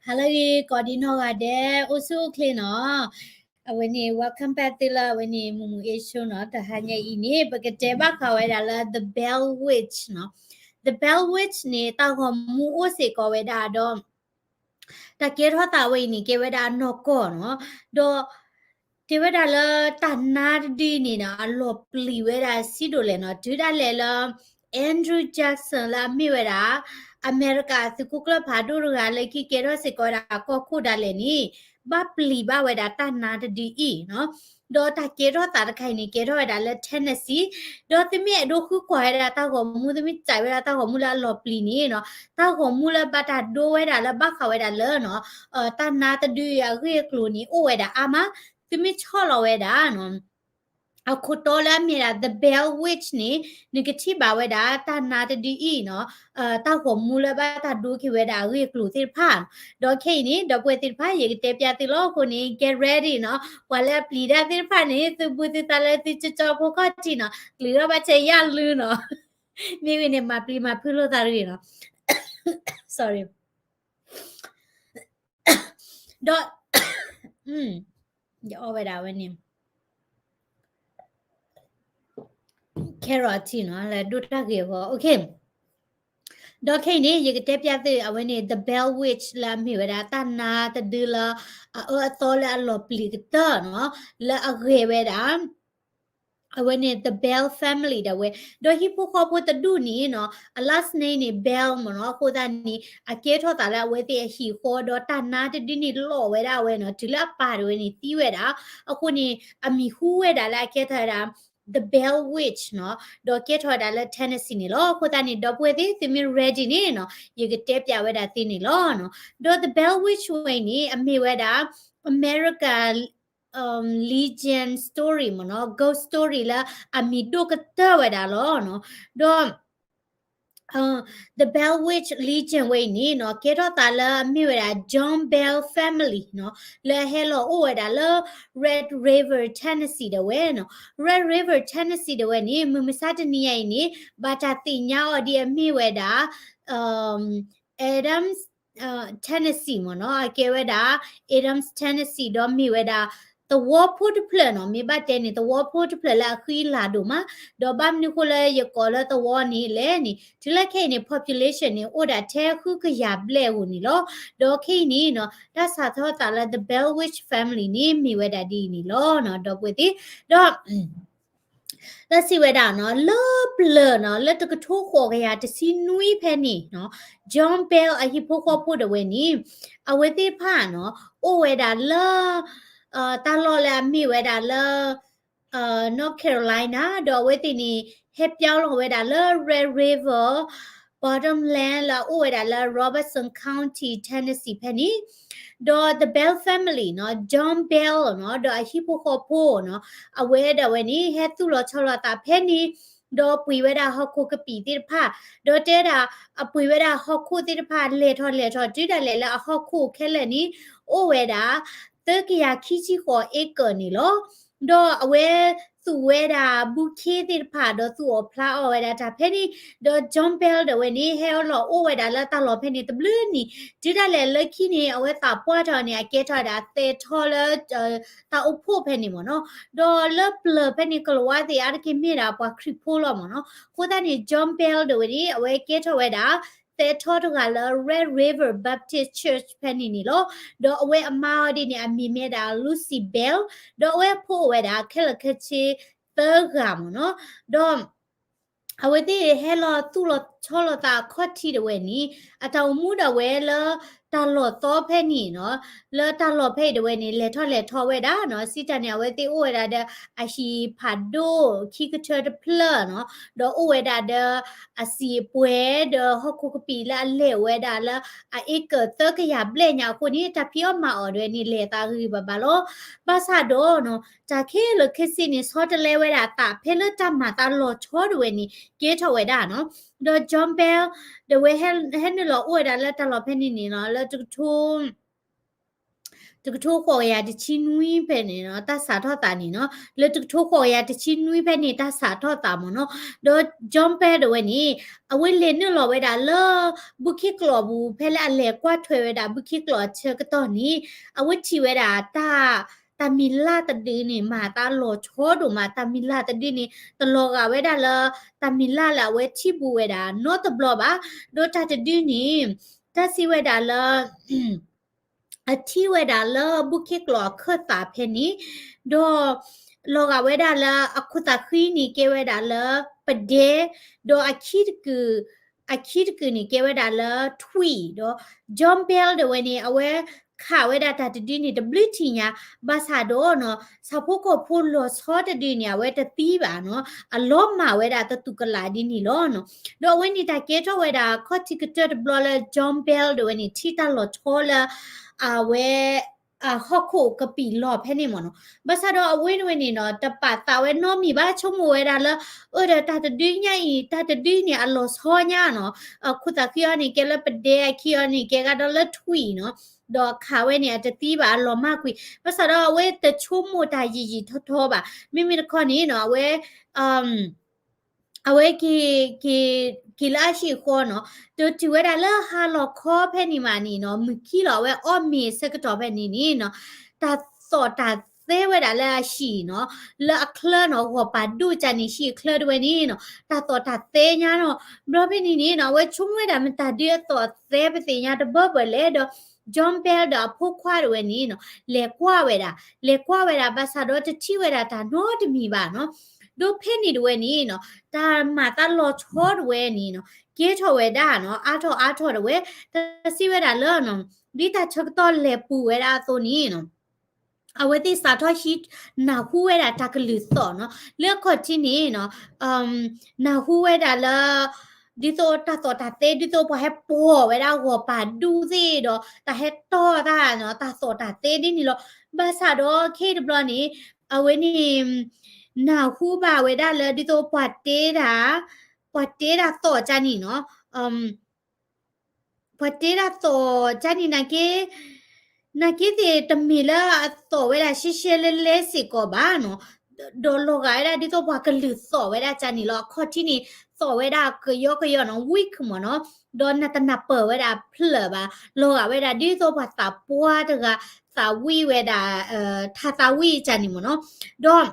ဟါလၢအဂ့ၤ ကိးဒံနီၢ်ဂၤဒဲး အိၣ်ဆူၣ်အိၣ်ချ့နီၤ. အဝဲန့ၣ် welcome back သုလၢအဝဲန့ၣ် မူမူ A show နီၤ. တဟါညါအံၤန့ၣ် ပကတဲဘၣ်ဃးဝဲဒၣ်လၢ The Blair Witch နီၤ. The Blair Witch န့ၣ် တၢ်ဂီၤမူအိၣ်စ့ၢ်ကီးဝဲဒၣ်ဒီး တၢ်ကဲထီၣ်သးဝဲအံၤန့ၣ် ကဲဝဲဒၣ်အနီၢ်ကီၢ်နီၤ. ဒီး တဲဝဲဒၣ်လၢတၢ်နါတဒုအံၤန့ၣ်နီၤ အလီၤပျံၤဝဲဒၣ်ဆံးဒိၣ်လဲၣ်နီၤ. တုၤဒၣ်လဲာ်လၢ Andrew Jackson လၢအမ့ၢ်ဝဲဒၣ် အမဲရကၤသုးခိၣ်ကျၢၢ်ဖးဒိၣ်တဂၤလၢခံကဲထီၣ်စ့ၢ်ကီးဝဲဒၣ်ကီၢ်ခိၣ်ဒၣ်လဲာ်န့ၣ် ဘၣ်ပျံၤဘၣ်ဝဲဒၣ်တၢ်နါတဒုအံၤနီၤ. ဒီးတၢ်ကဲထီၣ်သးတခါအံၤန့ၣ် ကဲထီၣ်ဝဲဒၣ်လၢ Tennessee ဒီးသုမ့ၢ်အဲၣ်ဒိးဃုကွၢ်ဝဲဒၣ်တၢ်ဂီၤမူ သုမ့ၢ်စံးဝဲဒၣ်တၢ်ဂီၤမူလၢအလီၤပျံၤန့ၣ်နီၤ, တၢ်ဂီၤမူလၢဘၣ်တၢ်ဒိဝဲဒၣ်လၢဘၣ်ဃးဝဲဒၣ်လၢနီၤ တၢ်နါတဒုအံၤအဂ့ၢ်အကျိၤန့ၣ် အိၣ်ဝဲဒၣ်အါမး, သုမ့ၢ်ဆီၣ်လီၤဝဲဒၣ်နီၤ အခိၣ်တီလၢအမ့ၢ်ဒၣ် The Blair Witch န့ၣ် နကထံၣ်ဘၣ်ဝဲဒၣ် တၢ်နါတဒုအံၤနီၤ တၢ်ဂီၤမူလၢဘၣ်တၢ်ဒိက့ၤဝဲဒၣ်အဂ့ၢ်အကျိၤသ့ၣ်တဖၣ်, ဒီးခဲအံၤန့ၣ် ဒီပုၢ်ဝဲၢ်သ့ၣ်တဖၣ် ယကတဲပျးသုလီၤအဃိန့ၣ် get ready နီၤ, ပှၤလၢအပျံၤတၢ်သ့ၣ်တဖၣ်န့ၣ် သုဘူးသုသးလၢသုကၠီကၠီဖိခီၣ်ထံးနီၤ, ကျုၤထီၣ်ဘၣ်ဆဲးယၢ်လုၢ်နီၤ, မ့ၢ်ဝံၤန့ၣ် မၤပျံၤမၤဖုးလိာ်သးတဂ့ၤနီၤ sorry ဒီး ယအီၣ်ဝဲဒၣ်ဝဲန့ၣ် carrot နီၤ လၢဒိၣ်တၢ်ဂ့ၤအဂီၢ် okay ဒီးခဲအံၤန့ၣ် ယကတဲပျးသုအဝဲန့ၣ် The Blair Witch လၢအမ့ၢ်ဝဲဒၣ်တၢ်နါတဒုလၢ အအၢအသီလၢအလီၤပျံၤကတၢၢ်နီၤ လၢအဂဲၤဝဲဒၣ် အဝဲန့ၣ် The Blair family ဒၣ်ဝဲ, ဒီးဟံၣ်ဖိဃီဖိတဒူၣ်န့ၣ်နီၤ အ last name န့ၣ် Blair မ့ၢ်နီၤ, အဃိသတးန့ၣ် အကဲထီၣ်သးလၢအဝဲသ့ၣ်အဟံၣ်ဃီ ဒီးတၢ်နါတဒုန့ၣ်လီၤဝဲဒၣ်ဝဲနီၤ, တုၤလၢအပၢ်ဒၣ်ဝဲန့ၣ်သံဝဲဒၣ်, အဃိန့ၣ် အမံၤဟူဝဲဒၣ်လၢအကဲထီၣ်ဝဲဒၣ် The Blair Witch နီၤ, ဒီးကဲထီၣ်ဝဲဒၣ်လၢ Tennessee န့ၣ်လီၤ. အဃိသတးန့ၣ် ဒီပုၢ်ဝဲၢ်သ့ၣ် သုမ့ၢ် ready န့ၣ်နီၤ ယကတဲပျးဝဲဒၣ်သ့န့ၣ်လီၤ. ဒီး The Blair Witch ဝဲအံၤန့ၣ် အမ့ၢ်ဝဲဒၣ် America legend story မ့ၢ်နီၤ, ghost story လၢအမံၤဒိၣ်ကတၢၢ်ဝဲဒၣ်လီၤ. ဒီး The Blair Witch legend ဝဲအံၤန့ၣ်နီၤ ကဲထီၣ်သးလၢအမ့ၢ်ဝဲဒၣ် John Blair family နီၤ, လၢအဟဲလီၤအိၣ်ဝဲဒၣ်လၢ Red River Tennessee ဒၣ်ဝဲနီၤ, Red River Tennessee ဒၣ်ဝဲန့ၣ် မုၢ်မဆါတနံၤညါအံၤန့ၣ် ဘၣ်တၢ်သ့ၣ်ညါအီၤဒ်အမ့ၢ်ဝဲဒၣ် Adams Tennessee မ့ၢ်နီၤ, အကဲဝဲဒၣ် Adams Tennessee ဒီးမ့ၢ်ဝဲဒၣ် သဝီဖိတဖျၢၣ်နီၤ, မ့ၢ်ဘၣ်တဲန့ၣ် သဝီဖိတဖျၢၣ်လၢအဃံလၤဒိၣ်မး, ဒီးဘၣ်မနုၤဃိလၢယကိးလၢသဝီန့ၣ်လဲၣ်န့ၣ် တုၤလၢခဲအံၤန့ၣ် population န့ၣ် အိၣ်ဒၣ်ထဲဃုကယၤဘျဲၣ်ဧိၤန့ၣ်လီၤ. ဒီးခဲအံၤန့ၣ်နီၤ တၢ်စးထီၣ်သးလၢ The Blair Witch family န့ၣ် မ့ၢ်ဝဲဒၣ်ဒ်အံၤန့ၣ်လီၤ ဒီပုၢ်ဝဲၢ်သ့ၣ်, ဒီး တၢ်စံးဝဲဒၣ်နီၤ လၢပျၢၤနီၤ လၢတကထိဃိးကယၤတဆံနွံဖဲန့ၣ်နီၤ John Blair အဟံၣ်ဖိဃီဖိဒၣ်ဝဲန့ၣ် အဝဲသ့ၣ်တဖၣ်နီၤ အိၣ်ဝဲဒၣ်လၢ တၢ်လီၢ်လၢအမ့ၢ်ဝဲဒၣ်လၢ North Carolina ဒီးအဝဲသ့ၣ်န့ၣ် ဟဲပျီလီၤဝဲဒၣ်လၢ Red River Bottomland လၢအအိၣ်ဝဲဒၣ်လၢ Robertson County Tennessee ဖဲန့ၣ် ဒီး The Blair family နီၤ John Blair နီၤ ဒီးအဟံၣ်ဖိဃီဖိနီၤ အဝဲဒၣ်ဝဲန့ၣ် ဟဲသူၣ်လီၤဆီလီၤသးဖဲန့ၣ် ဒီးပှ့ၤဝဲဒၣ်ဟီၣ်ခိၣ်ကပံာ်သ့ၣ်တဖၣ် ဒီးတဲဒၣ် အပှ့ၤဝဲဒၣ်ဟီၣ်ခိၣ်သ့ၣ်တဖၣ် လဲၤထီၣ်လဲၤထီၣ် တုၤဒၣ်လဲာ်လၢအဟီၣ်ခိၣ်ခဲလၢာ်န့ၣ် အိၣ်ဝဲဒၣ် သၢကယၤခံဆံဃိး acre န့ၣ်လီၤ. ဒီးအဝဲသူၣ်ဝဲဒၣ်ဘုခ့သ့ၣ်တဖၣ် ဒီးသူၣ်အီၣ်ဖျးအီၣ်ဝဲဒၣ်တၢ်ဖဲန့ၣ် ဒီး John Blair ဒၣ်ဝဲန့ၣ် ဟဲလီၤအိၣ်ဝဲဒၣ်လၢတၢ်လီၢ်ဖဲန့ၣ်တဘျုးနံၣ် တုၤဒၣ်လဲာ်လၢခံန့ၣ် အဝဲသးပှၢ်ထီၣ်န့ၣ် အကဲထီၣ်ဝဲဒၣ်သဲးထီလၢ တၢ်အိၣ်ဖှိၣ်ဖဲန့ၣ်မ့ၢ်နီၤ. ဒီးလၢပျၢၤဖဲန့ၣ် ကလၤဝါသ့ၣ်အါတက့ၢ်မ့ၢ်ဒၣ်ပှၤခရံာ်ဖိလီၤမ့ၢ်နီၤ. အဃိသတးန့ၣ် John Blair ဒၣ်ဝဲန့ၣ် အဝဲကဲထီၣ်ဝဲဒၣ် သဲးထီတဂၤလၢ Red River Baptist Church ဖဲန့ၣ်န့ၣ်လီၤ. ဒီးအဝဲအမါအီၤဒ်န့ၣ် အမံၤမ့ၢ်ဒၣ် Lucy Blair ဒီးအဝဲဖိအိၣ်ဝဲဒၣ်ခဲလၢာ်ခဲဆ့သၢဂၤမ့ၢ်နီၤ. ဒီး အဝဲသ့ၣ်ဟဲလီၤသူၣ်လီၤဆီလီၤသးအခီၣ်ထံးဒၣ်ဝဲန့ၣ် အတၢ်အိၣ်မူဒၣ်ဝဲလၢတၢ်လီၢ်သီဖဲန့ၣ်နီၤ, လၢတၢ်လီၢ်ဖဲအံၤဒၣ်ဝဲန့ၣ် လဲၤထီၣ်လဲၤထီဝဲဒၣ်နီၤ, စံးတၢ်န့ၣ် အဝဲသ့ၣ်အိၣ်ဝဲဒၣ်ဒီးအဟံၣ်ဖးဒိၣ်ခံကထၢတဖျၢၣ်နီၤ, ဒီးအိၣ်ဝဲဒၣ်ဒီးအစံာ်အပှဲၤ ဒီးဟီၣ်ခိၣ်ကပံာ်လၢအလဲၢ်ဝဲဒၣ်လၢအ acre သၢကယၤဘျဲၣ်ညါအဃိန့ၣ် တၢ်ဖံးအီၣ်မၤအီၣ်ဒၣ်ဝဲန့ၣ် လဲၤသးဂ့ၤဂ့ၤဘၣ်ဘၣ်လီၤ. ဘၣ်ဆၣ်ဒီးနီၤ တၢ်ခဲလၢာ်ခဲဆ့န့ၣ် ဆီတလဲဝဲဒၣ်အသးဖဲလၢတၢ်မၤသးလီၤဆီဒၣ်ဝဲန့ၣ် ကဲထီၣ်ဝဲဒၣ်နီၤ. ဒီး John Blair ဒၣ်ဝဲ ဟဲနုာ်လီၤအိၣ်ဝဲဒၣ်လၢတၢ်လီၢ်ဖဲန့ၣ်န့ၣ်နီၤ လၢတကထိ တကထိဃိးကယၤတဆံနွံဖဲန့ၣ်နီၤ တၢ်စးထီၣ်သးန့ၣ်နီၤ လၢတကထိဃိးကယၤတဆံနွံဖဲန့ၣ် တၢ်စးထီၣ်သးမ့ၢ်နီၤ. ဒီး John Bell တဝဲန့ၣ် အဝဲလဲၤနုာ်လီၤဝဲဒၣ်လၢ ဘုခ့ကျိာ်ပူၤ ဖဲလၢအလဲၤကွၢ်ထွဲဝဲဒၣ် ဘုခ့ကျိာ်အဆၢကတီၢ်န့ၣ် အဝဲထံၣ်ဝဲဒၣ်တၢ် တၢ်မံၤလၢ်တဒုန့ၣ် မၤသးလီၤဆီဒိၣ်မး တၢ်မံၤလၢ်တဒုန့ၣ် တလီၤဂာ်ဝဲဒၣ်လၢ တၢ်မံၤလၢ်လၢအဝဲထံၣ်ဘူးဝဲဒၣ်နီတဘျီဘၣ်. ဒီးတၢ်တဒုန့ၣ် တၢ်စံးဝဲဒၣ်လၢ အထံၣ်ဝဲဒၣ်လၢ ဘုခ့ကျိာ်အခၢၣ်သးဖဲန့ၣ်, ဒီး လီၤဂာ်ဝဲဒၣ်လၢအခိၣ်သးဃံန့ၣ် ကဲဝဲဒၣ်လၢ ပဒဲ, ဒီးအခံတကုာ်, အခံတကုာ်န့ၣ် ကဲဝဲဒၣ်လၢထွံၣ်, ဒီး John Bell တဝဲန့ၣ် အဝဲခးဝဲဒၣ်တၢ်တဒုန့ၣ် တဘျုးထံၣ်ညါ, ဘၣ်ဆၣ်ဒီးနီၤ ဆၣ်ဖိကီၢ်ဖိလီၤဆီတဒုန့ၣ် အဝဲတသံဘၣ်နီၤ, အလီၤမၢ်ဝဲဒၣ်တတူၢ်ကလာ်ဒ်န့ၣ်လီၤနီၤ. ဒီးအဝဲန့ၣ်တၢ်ကဲထီၣ်ဝဲဒၣ်ခီၣ်ထံးကတၢၢ်တဘျီလၢ John Bell တဝဲန့ၣ် ထံၣ်တၢ်လီၤဆီလၢ အဝဲ ဟီၣ်ခိၣ်ကပံာ်လီၢ်ဖဲန့ၣ်မ့ၢ်နီၤ. ဘၣ်ဆၣ်ဒီးအဝဲတဝဲန့ၣ်နီၤ တပာ်သးဝဲနီတမံၤဘၣ် ဆိကမိၣ်ဝဲဒၣ်လၢ အၢ ဒီးတၢ်တဒုညါအံၤ တၢ်တဒုန့ၣ် အလီၤဆီညါနီၤ, ခိၣ်သးဃံအီၤန့ၣ် ကဲလၢပဒဲ, အခံအီၤန့ၣ် ကဲကဒီးလၢထွံၣ်နီၤ, ဒီးခးဝဲန့ၣ် အတသံဘၣ် အလီၤမၢ်ကွံာ်, ဘၣ်ဆၣ်ဒီးအဝဲတဆိကမိၣ်တၢ်ယံာ်ယံာ်ထီထီဘၣ်. မ့မ့ၢ်တခီန့ၣ်နီၤ အဝဲ အဝဲက့ၤ က့ၤ က့ၤလၢအဟံၣ်အဃီနီၤ, ဒီးတုၤဝဲဒၣ်လၢဟါလီၤခီဖဲန့ၣ်မးန့ၣ်နီၤ မုၢ်ခံလီၤ အဝဲအီၣ်မ့ၤအဆၢကတီၢ်ဖဲန့ၣ်န့ၣ်နီၤ, တၢ်သီၣ်တၢ်သဲဝဲဒၣ်လၢအဟံၣ်နီၤ, လၢအချၢနီၤ ဂီၤပာ်ဒိၣ်ကန့ၣ် ဟံၣ်အချၢတဝဲန့ၣ်နီၤ တၢ်သီၣ်တၢ်သဲညါနီၤ. ဘျီဖဲန့ၣ်န့ၣ်နီၤ အဝဲဆိကမိၣ်ဝဲဒၣ်မတၤဒုအသီၣ်အသဲပသ့ၣ်ညါတဘၢဘၢလဲၣ်ဒီး John Bell ဒီးအဖိခွါတဝဲန့ၣ်နီၤ လဲၤကွၢ်ဝဲဒၣ်, လဲၤကွၢ်ဝဲဒၣ် ဘၣ်ဆၣ်ဒီးတထံၣ်ဝဲဒၣ်တၢ်နီတမံၤဘၣ်နီၤ. ဒီးဖဲန့ၣ်တဝဲန့ၣ်နီၤ တၢ်မၤသးလီၤဆီတဝဲန့ၣ်နီၤ ကဲထီၣ်ဝဲဒၣ်နီၤ အါထီၣ်အါထီၣ်တဝဲ, တၢ်စံးဝဲဒၣ်လၢနီၤ ဒ်တၢ်ဆၢကတီၢ်လဲၤပူၤဝဲဒၣ်အသိးန့ၣ်နီၤ အဝဲသ့ၣ်စးထီၣ်ဟံး နၢ်ဟူဝဲဒၣ်တၢ်ကလုၢ်သီၣ်နီၤ လၢအခီၣ်ထံးန့ၣ်နီၤ နၢ်ဟူဝဲဒၣ်လၢ ဒ်သိးတၢ်သီၣ်တၢ်သဲ ဒ်သိးပှၤဟဲပိာ်ဝဲဒၣ်ဂီၤပာ်ဒူၣ်သ့ၣ်ဒီး တၢ်ဟဲတီၢ်တၢ်နီၤ တၢ်သီၣ်တၢ်သဲဒ်န့ၣ်လီၤ. ဘၣ်ဆၣ်ဒီးခဲအံၤတဘျီန့ၣ် အဝဲန့ၣ် နၢ်ဟူဘၣ်ဝဲဒၣ်လၢဒ်သိးပှၤတဲတၢ် ပှၤတဲတၢ်သီၣ်ကန့ၣ်နီၤ ပှၤတဲတၢ်သီၣ်ကန့ၣ် နာ်က့ နာ်က့သ့ၣ်တမ့ၢ်လၢအသီၣ်ဝဲဒၣ်ရှဲရှဲလဲလဲစ့ၢ်ကီးဘၣ်နီၤ, ဒီးလီၤဂာ်ဝဲဒၣ်ဒ်သိးပှၤကလုၢ်သီၣ်ဝဲဒၣ်ကန့ၣ်လီၤ. အခီၣ်ထံးန့ၣ် သီၣ်ဝဲဒၣ်ကယီကယီနီၤ weak မ့ၢ်နီၤ, ဒီးနတနၢ်ပၢၢ်ဝဲဒၣ်ဖျၢၣ်ဘၣ်, လီၤဂာ်ဝဲဒၣ်ဒ်သိးပှၤသးပှၢ်တဂၤ သးဝံၣ်ဝဲဒၣ် ထးသးဝံၣ်ကန့ၣ်မ့ၢ်နီၤ, ဒီး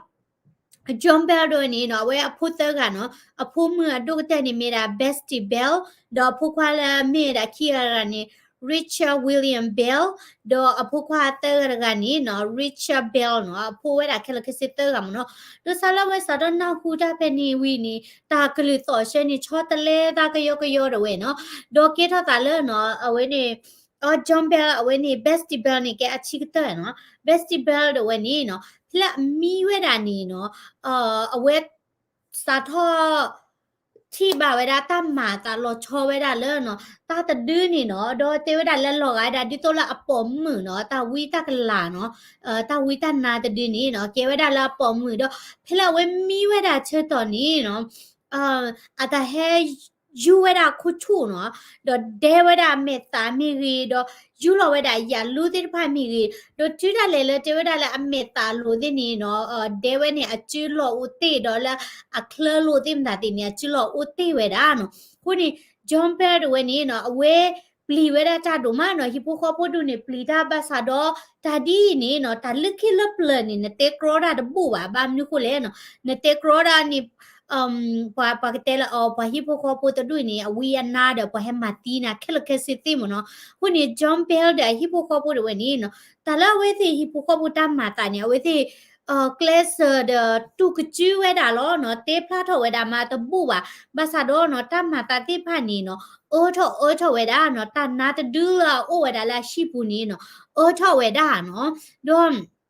John Bell ဒ်န့ၣ်နီၤ အဝဲအဖိသၢဂၤနီၤ, အဖိမုၣ်အဒိၣ်ကတၢၢ်န့ၣ်မ့ၢ်ဒၣ် Bestie Bell, ဒီးအဖိခွါလၢအမ့ၢ်ဒၣ်ခံဂၤတဂၤန့ၣ် Richard William Bell, ဒီးအဖိခွါသၢဂၤတဂၤန့ၣ်နီၤ Richard Bell နီၤ, အဖိဝဲဒၣ်ခဲလၢာ်ခဲဆ့သၢဂၤမ့ၢ်နီၤ. ဒီးစးလၢအဝဲစးထီၣ်နၢ်ဟူတၢ်ဖဲန့ၣ်ဝံၤန့ၣ် တၢ်ကလုၢ်သီၣ်ဆၢန့ၣ် ဆီတလဲသးကယီကယီဒၣ်ဝဲနီၤ, ဒီးကဲထီၣ်သးလၢနီၤ အဝဲန့ၣ် အ John Bell အဝဲန့ၣ် Bestie Bell န့ၣ် ကဲအဆံးကတၢၢ်နီၤ, Bestie Bell ဒၣ်ဝဲန့ၣ်နီၤ ဖဲလၢအမံဝဲဒၣ်န့ၣ်နီၤ အဝဲ စးထီၣ် ထံၣ်ဘၣ်ဝဲဒၣ်တၢ်မၤသးလီၤဆီဝဲဒၣ်လၢနီၤ တၢ်တဒုန့ၣ်နီၤ, ဒီးတဲဝဲဒၣ်လၢလီၤဂာ်ဝဲဒၣ်ဒ်သိးလၢအပိာ်မုၣ်နီၤ တၢ်ဝံတၢ်ကလၤနီၤ, တၢ်ဝံတၢ်နါတဒုန့ၣ်နီၤ ကဲဝဲဒၣ်လၢအပိာ်မုၣ်ဒီး ဖဲလၢအဝဲမံဝဲဒၣ်ဆၢကတီၢ်န့ၣ်နီၤ အတၢ်ဟဲ ယူၢ်ဝဲဒၣ်ခိၣ်ဆူၣ်နီၤ, ဒီးဒဲဝဲဒၣ်အမဲာ်သးမ့ၢ်ဂ့ၤ, ဒီးယူၢ်လီၤဝဲဒၣ်ယၣ်လူသ့ၣ်တဖၣ်မ့ၢ်ဂ့ၤ, ဒီးတုၤဒၣ်လဲာ်လၢတဲဝဲဒၣ်လၢအမဲာ်သးလိၤသ့ၣ်န့ၣ်နီၤ, ဒဲဝဲန့ၣ်အစုလီၤအိၣ်တ့ၢ်ဒီးလၢအချၢလိၤသ့ၣ်မတၤသ့ၣ်န့ၣ် အစုလီၤအိၣ်တ့ၢ်ဝဲဒၣ်နီၤ. အဃိန့ၣ် John Bell တဝဲန့ၣ်နီၤ အဝဲပျံၤဝဲဒၣ်တၢ်ဒိၣ်မးနီၤ, ဟံၣ်ဖိဃီဖိဒူၣ်န့ၣ် ပျံၤတၢ်ဘၣ်ဆၣ်ဒီး တၢ်ဒ်အံၤန့ၣ်နီၤ တၢ်လၢခံလၢပျၢၤန့ၣ် နတဲကြီတၢ်တဘူၣ်ဘၣ်, ဘၣ်မနုၤဃိလဲၣ်နီၤ, နတဲကြီတၢ်န့ၣ် ပှၤ ပှၤကတဲလၢအီၤ ပှၤဟံၣ်ဖိဃီဖိတဒူၣ်န့ၣ် အဝံအနါဒီးပှၤဟဲမၤသံနၤခဲလၢာ်ခဲဆ့သ့ၣ်မ့ၢ်နီၤ. အဃိန့ၣ် John Bell ဒီးအဟံၣ်ဖိဃီဖိတဝဲန့ၣ်နီၤ တၢ်လၢအဝဲသ့ၣ်ဟံၣ်ဖိဃီဖိတၢ်မၤသးန့ၣ် အဝဲသ့ၣ် ကျဲးစၢးဒီးတူၢ်ကစုဝဲဒၣ်လီၤနီၤ, တဲဖျါထီၣ်ဝဲဒၣ်မးတဘူၣ်ဘၣ်. ဘၣ်ဆၣ်ဒီးနီၤ တၢ်မၤသးသ့ၣ်တဖၣ်န့ၣ်နီၤ အၢထီၣ်အၢထီၣ်ဝဲဒၣ်နီၤ, တၢ်နါတဒုလၢအအိၣ်ဝဲဒၣ်လၢအဟံၣ်ပူၤန့ၣ်နီၤ အၢထီၣ်ဝဲဒၣ်နီၤ. ဒီး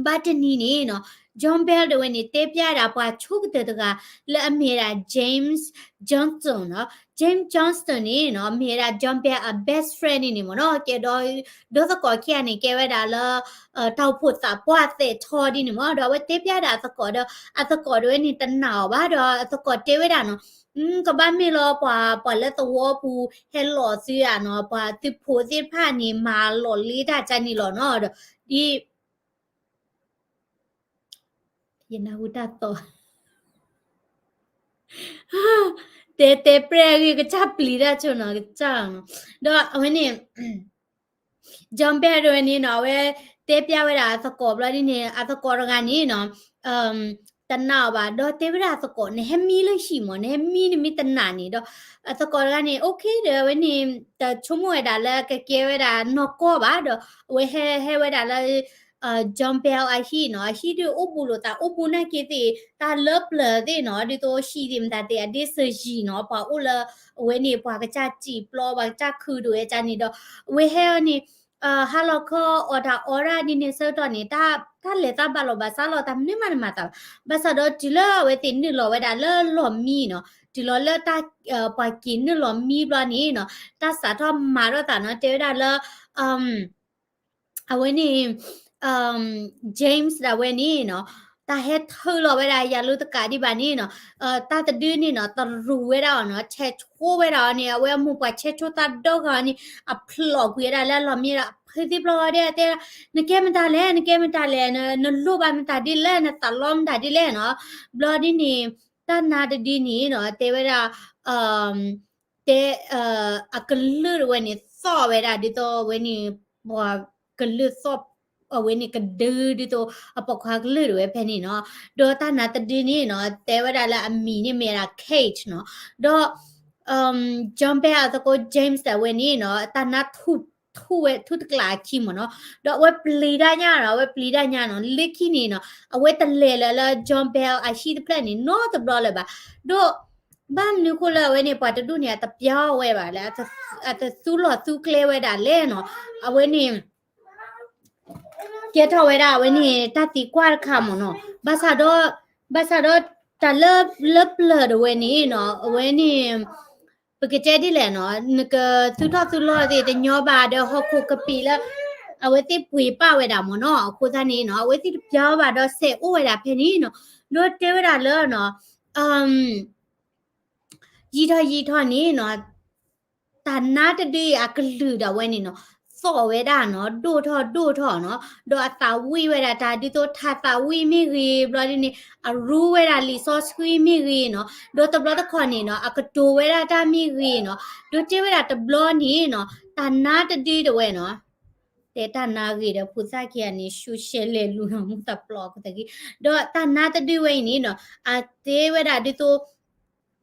ဘၣ်တနံၤန့ၣ်နီၤ John Bell ဒၣ်ဝဲန့ၣ် တဲဖျါဒၣ်ပှၤဆိကတၢၢ်တဂၤ လၢအမ့ၢ်ဝဲဒၣ် James Johnston နီၤ. James Johnston န့ၣ်နီၤ မ့ၢ်ဝဲဒၣ် John Bell အ best friend န့ၣ်န့ၣ်မ့ၢ်နီၤ. ကဲဒီး ဒီသကိးခံဂၤန့ၣ် ကဲဝဲဒၣ်လၢ တၢ်အိၣ်ဖှိၣ်သးပှၢ်သဲးထီဒ်န့ၣ်မ့ၢ် ဒီးအဝဲတဲဖျါဒၣ်အသကိးဒီး အသကိးဒၣ်ဝဲန့ၣ်တနာ်အီၤဘၣ် ဒီးအသကိးတဲဝဲဒၣ်နီၤ ကဘၣ်မ့ၢ်လီၤပှၤ ပှၤလၢသဝီပူၤ ဟဲလီၤသုဧါနီၤ, ပှၤသုးဖိသ့ၣ်တဖၣ်န့ၣ် မၤလီၤလ့တၢ်ကန့ၣ်လီၤနီၤ, ဒီးဒ် ယနၢ်ဟူတၢ်သီၣ် တဲတဲပြဲၢ်ဂ့ၢ်ကစၢ်ပျံၤတၢ်ဆိနီၤ ကစၢ်နီၤ, ဒီးအဝဲန့ၣ် John Bell ဒၣ်ဝဲန့ၣ်နီၤ အဝဲတဲဖျါဝဲဒၣ်အသကိးဘျီဒ်န့ၣ် အသကိးတဂၤန့ၣ်နီၤ တနာ်အီၤဘၣ် ဒီးတဲဝဲဒၣ်အသကိး နဟဲမံလၢဟံၣ်မး နဟဲမံနမ့ၢ်တနာ်န့ၣ်ဒီး အသကိးတဂၤန့ၣ် okay ဒီးအဝဲန့ၣ် တဆိကမိၣ်ဝဲဒၣ်လၢကကဲဝဲဒၣ်နီၢ်ကီၢ်ဘၣ်ဒီး အဝဲဟဲဟဲဝဲဒၣ်လၢ John Bell အဟံၣ်နီၤ, အဟံၣ်ဒုးအိၣ်ဘူးလိာ်သး အိၣ်ဘူးနာ်က့သ့ၣ် တၢ်လၢပျၢၤသ့ၣ်နီၤ, ဒ်သိးဟံၣ်သ့ၣ်မတၤသ့ၣ် အဒ့စၢၤယံၤနီၤ, ပှၤအိၣ်လၢ အဝဲန့ၣ် ပှၤကစၢ်စံာ်ပျီ ပှၤကစၢ်ခုဒိၣ်ဝဲကန့ၣ်ဒီး အဝဲဟဲအီၤန့ၣ် ဟါလီၤခီအီၣ်တၢ်အီရၣ်ဒ်န့ၣ်ဆၢကတီၢ်န့ၣ် တၢ်လဲၤသးဘၣ်လီၤဘၣ်စးလီၤ တၢ်မနုၤမးတမၤသးဘၣ်. ဘၣ်ဆၣ်ဒီးတုၤလၢအဝဲသ့ၣ်နုာ်လီၤဝဲဒၣ်လၢလီၢ်မံနီၤ, တုၤလီၤလၢတၢ် ပှၤက့ၤနုာ်လီၤမံဘျီန့ၣ်နီၤ, တၢ်စးထီၣ်မၤထီၣ်သးနီၤ, တဲဝဲဒၣ်လၢ အဝဲန့ၣ် James ဒၣ်ဝဲန့ၣ်နီၤ, တၢ်ဟဲထုးလီၤဝဲဒၣ်ယၤလိၤတကးဒံးဘၣ်န့ၣ်နီၤ, တၢ်တဒုန့ၣ်နီၤ တရူးဝဲဒၣ်အီၤနီၤ, ဆဲးဆိဝဲဒၣ်အီၤန့ၣ် အဝဲအမိၢ်ပှၢ်ဆဲးဆိသးဒီဂၤအီၤန့ၣ် အဖျိးကွံာ်ဝဲဒၣ်လၢအလီၢ်မံဒီး ဖုသ့ၣ်ဘျီဒဲတဲ နကဲမတၤလဲၣ် နကဲမတၤလဲၣ် နလိၣ်ဘၣ်မတၤဒ်လဲၣ် နသးလီမတၤဒ်လဲၣ်နီၤ, ဘျီဒ်န့ၣ် တၢ်နါတဒုန့ၣ်နီၤ တဲဝဲဒၣ် တဲ အကလုၢ်တဝဲန့ၣ် သီၣ်ဝဲဒၣ်ဒ်သိးအဝဲန့ၣ် ပှၤကလုၢ်သီၣ် အဝဲန့ၣ်ကဒုဒ်သိး အပိာ်ခွါကလုၢ်တဝဲဖဲန့ၣ်နီၤ, ဒီးတၢ်နါတဒုန့ၣ်နီၤ တဲဝဲဒၣ်လၢအမံၤန့ၣ်မ့ၢ်ဒၣ် Kate နီၤ, ဒီး John Bell အသကိး James တဝဲန့ၣ်နီၤ တၢ်နါထူၣ် ထူၣ်ဝဲ ထူၣ်တကျးအခံမ့ၢ်နီၤ, ဒီးအဝဲပျံၤတၢ်ညါနီၤ အဝဲပျံၤတၢ်ညါနီၤ လၢခံန့ၣ်နီၤ အဝဲတလဲၤလၢၤလၢ John Bell အဟံၣ်တဖျၢၣ်န့ၣ် နီတဘျီလၢၤဘၣ်, ဒီး ဘၣ်မနုၤဃိလၢအဝဲန့ၣ် ပှၤတဒူၣ်န့ၣ် အတပျီဝဲဘၣ်လဲၣ်, အတသူလီၤသူကျဲဝဲဒၣ်လဲၣ်နီၤ, အဝဲန့ၣ် ကဲထီၣ်ဝဲဒၣ်အဝဲန့ၣ် တၢ်သံကွၢ်တခါမ့ၢ်နီၤ, ဘၣ်ဆၣ်ဒီး ဘၣ်ဆၣ်ဒီး တၢ်လၢ လၢပျၢၤတဝဲန့ၣ်နီၤ အဝဲန့ၣ် ပကတဲဒ်လဲၣ်နီၤ နကသူၣ်ထီၣ်သူလီၤသ့ၣ်တညီဘၣ်ဒီး ဟီၣ်ခိၣ်ကပံာ်လၢ အဝဲသ့ၣ်ပှ့ၤပာ်ဝဲဒၣ်မ့ၢ်နီၤ, အဃိသတးန့ၣ်နီၤ အဝဲသ့ၣ်တပျီဘၣ်ဒီး စဲးအိၣ်ဝဲဒၣ်ဖဲန့ၣ်နီၤ, ဒီးတဲဝဲဒၣ်လၢနီၤ ယံာ်ထီၣ်ယံာ်ထီၣ်န့ၣ်နီၤ တၢ်နါတဒုအံၤအကလုၢ်ဒၣ်ဝဲန့ၣ်နီၤ သီၣ်ဝဲဒၣ်နီၤ ဒိၣ်ထီၣ်ဒိၣ်ထီၣ်နီၤ, ဒီးအသးဝံၣ်ဝဲဒၣ်တၢ်ဒ်သိးထးသးဝံၣ်မ့ၢ်ဂ့ၤ ဘျီဒ်န့ၣ် အရူဝဲဒၣ်လံာ်စီဆှံမ့ၢ်ဂ့ၤနီၤ, ဒီးတဘျီတခီၣ်န့ၣ်နီၤ အကတိၤဝဲဒၣ်တၢ်မ့ၢ်ဂ့ၤနီၤ, ဒီးတဲဝဲဒၣ်တဘျီန့ၣ်နီၤ တၢ်နါတဒုတဝဲနီၤ တဲတၢ်နါဂ့ၤဒီးဖိသၣ်ခံဂၤန့ၣ် ရှူရှဲလဲၤလူၤနီၤ မူသးပျီၢ်အခိၣ်သးဂ့ၤ, ဒီးတၢ်နါတဒုဝဲအံၤန့ၣ်နီၤ အတဲဝဲဒၣ်ဒ်သိး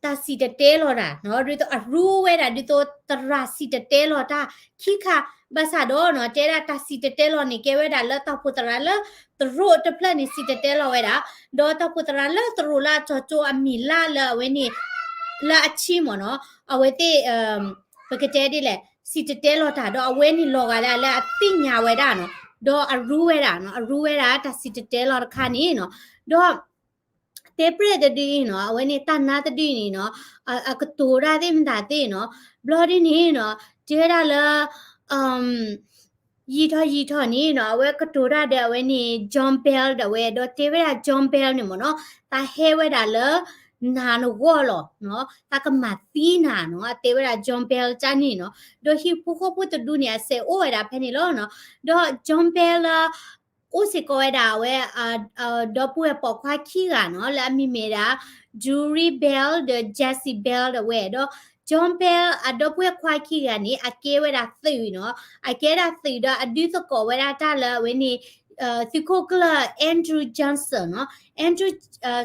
တၢ်စံၣ်တဲၤတဲလီၤတၢ်နီၤ ဒ်သိးအရူဝဲဒၣ်ဒ်သိးသရၣ်စံၣ်တဲၤတဲလီၤတၢ်ခံခါ, ဘၣ်ဆၣ်ဒီးနီၤ တဲဒၣ်တၢ်စံၣ်တဲၤတဲလီၤန့ၣ် ကဲဝဲဒၣ်လၢတၢ်အိၣ်ဖှိၣ်သရၣ်လၢသရိာ်တဖျၢၣ်န့ၣ် စံၣ်တဲၤတဲလီၤဝဲဒၣ်, ဒီးတၢ်အိၣ်ဖှိၣ်သရၣ်လၢသရိာ်လၢအကၠီၤကၠိအမံၤလၢ်လၢအဝဲန့ၣ် လၢအဆံမ့ၢ်နီၤ အဝဲသ့ၣ် ပကတဲဒ်လဲၣ် စံၣ်တဲၤတဲလီၤတၢ်ဒီးအဝဲန့ၣ်လီၤဂာ်ဒၣ်လၢအသ့ၣ်ညါဝဲဒၣ်နီၤ, ဒီးအရူဝဲဒၣ်နီၤ အရူဝဲဒၣ်တၢ်စံၣ်တဲၤတဲလီၤတခါန့ၣ်နီၤ, ဒီး တဲပြဲၢ်တဒုအံၤနီၤ အဝဲန့ၣ်တၢ်နါတဒုအံၤန့ၣ်နီၤ အကတိၤတၢ်သ့ၣ်မတၤသ့ၣ်နီၤ, ဘျီဒ်န့ၣ်နီၤ တဲဝဲဒၣ်လၢ ယံာ်ထီၣ်ယံာ်ထီၣ်န့ၣ်နီၤ အဝဲကတိၤတၢ်ဒီးအဝဲန့ၣ် John Bell ဒီးဝဲ ဒီးတဲဝဲဒၣ် John Bell န့ၣ်မ့ၢ်နီၤ တၢ်ဟဲဝဲဒၣ်လၢ နၤနဂီၢ်လီၤနီၤ တၢ်ကမၤသံနၤနီၤ အတဲဝဲဒၣ် John Bell ကန့ၣ်နီၤ, ဒီးဟံၣ်ဖိဃီဖိတဒူၣ်န့ၣ် အစဲးအိၣ်ဝဲဒၣ်ဖဲန့ၣ်လီၤနီၤ, ဒီး John Bell လၢ အိၣ်စ့ၢ်ကီးဝဲဒၣ်အဝဲ ဒီပုၢ်ဝဲၢ်ပိာ်ခွါခံဂၤနီၤ လၢအမံၤမ့ၢ်ဒၣ် Drury Bell ဒီး Jessie Bell ဒီးဝဲ ဒီး John Bell အဒီပုၢ်ဝဲၢ်ခွါခံဂၤန့ၣ် အကဲဝဲဒၣ်သုးနီၤ, အကဲဒၣ်သုးဒီးအဒုးသကိးဝဲဒၣ်တၢ်လၢအဝဲန့ၣ် သုးခိၣ်ကျၢၢ် Andrew Johnson နီၤ, Andrew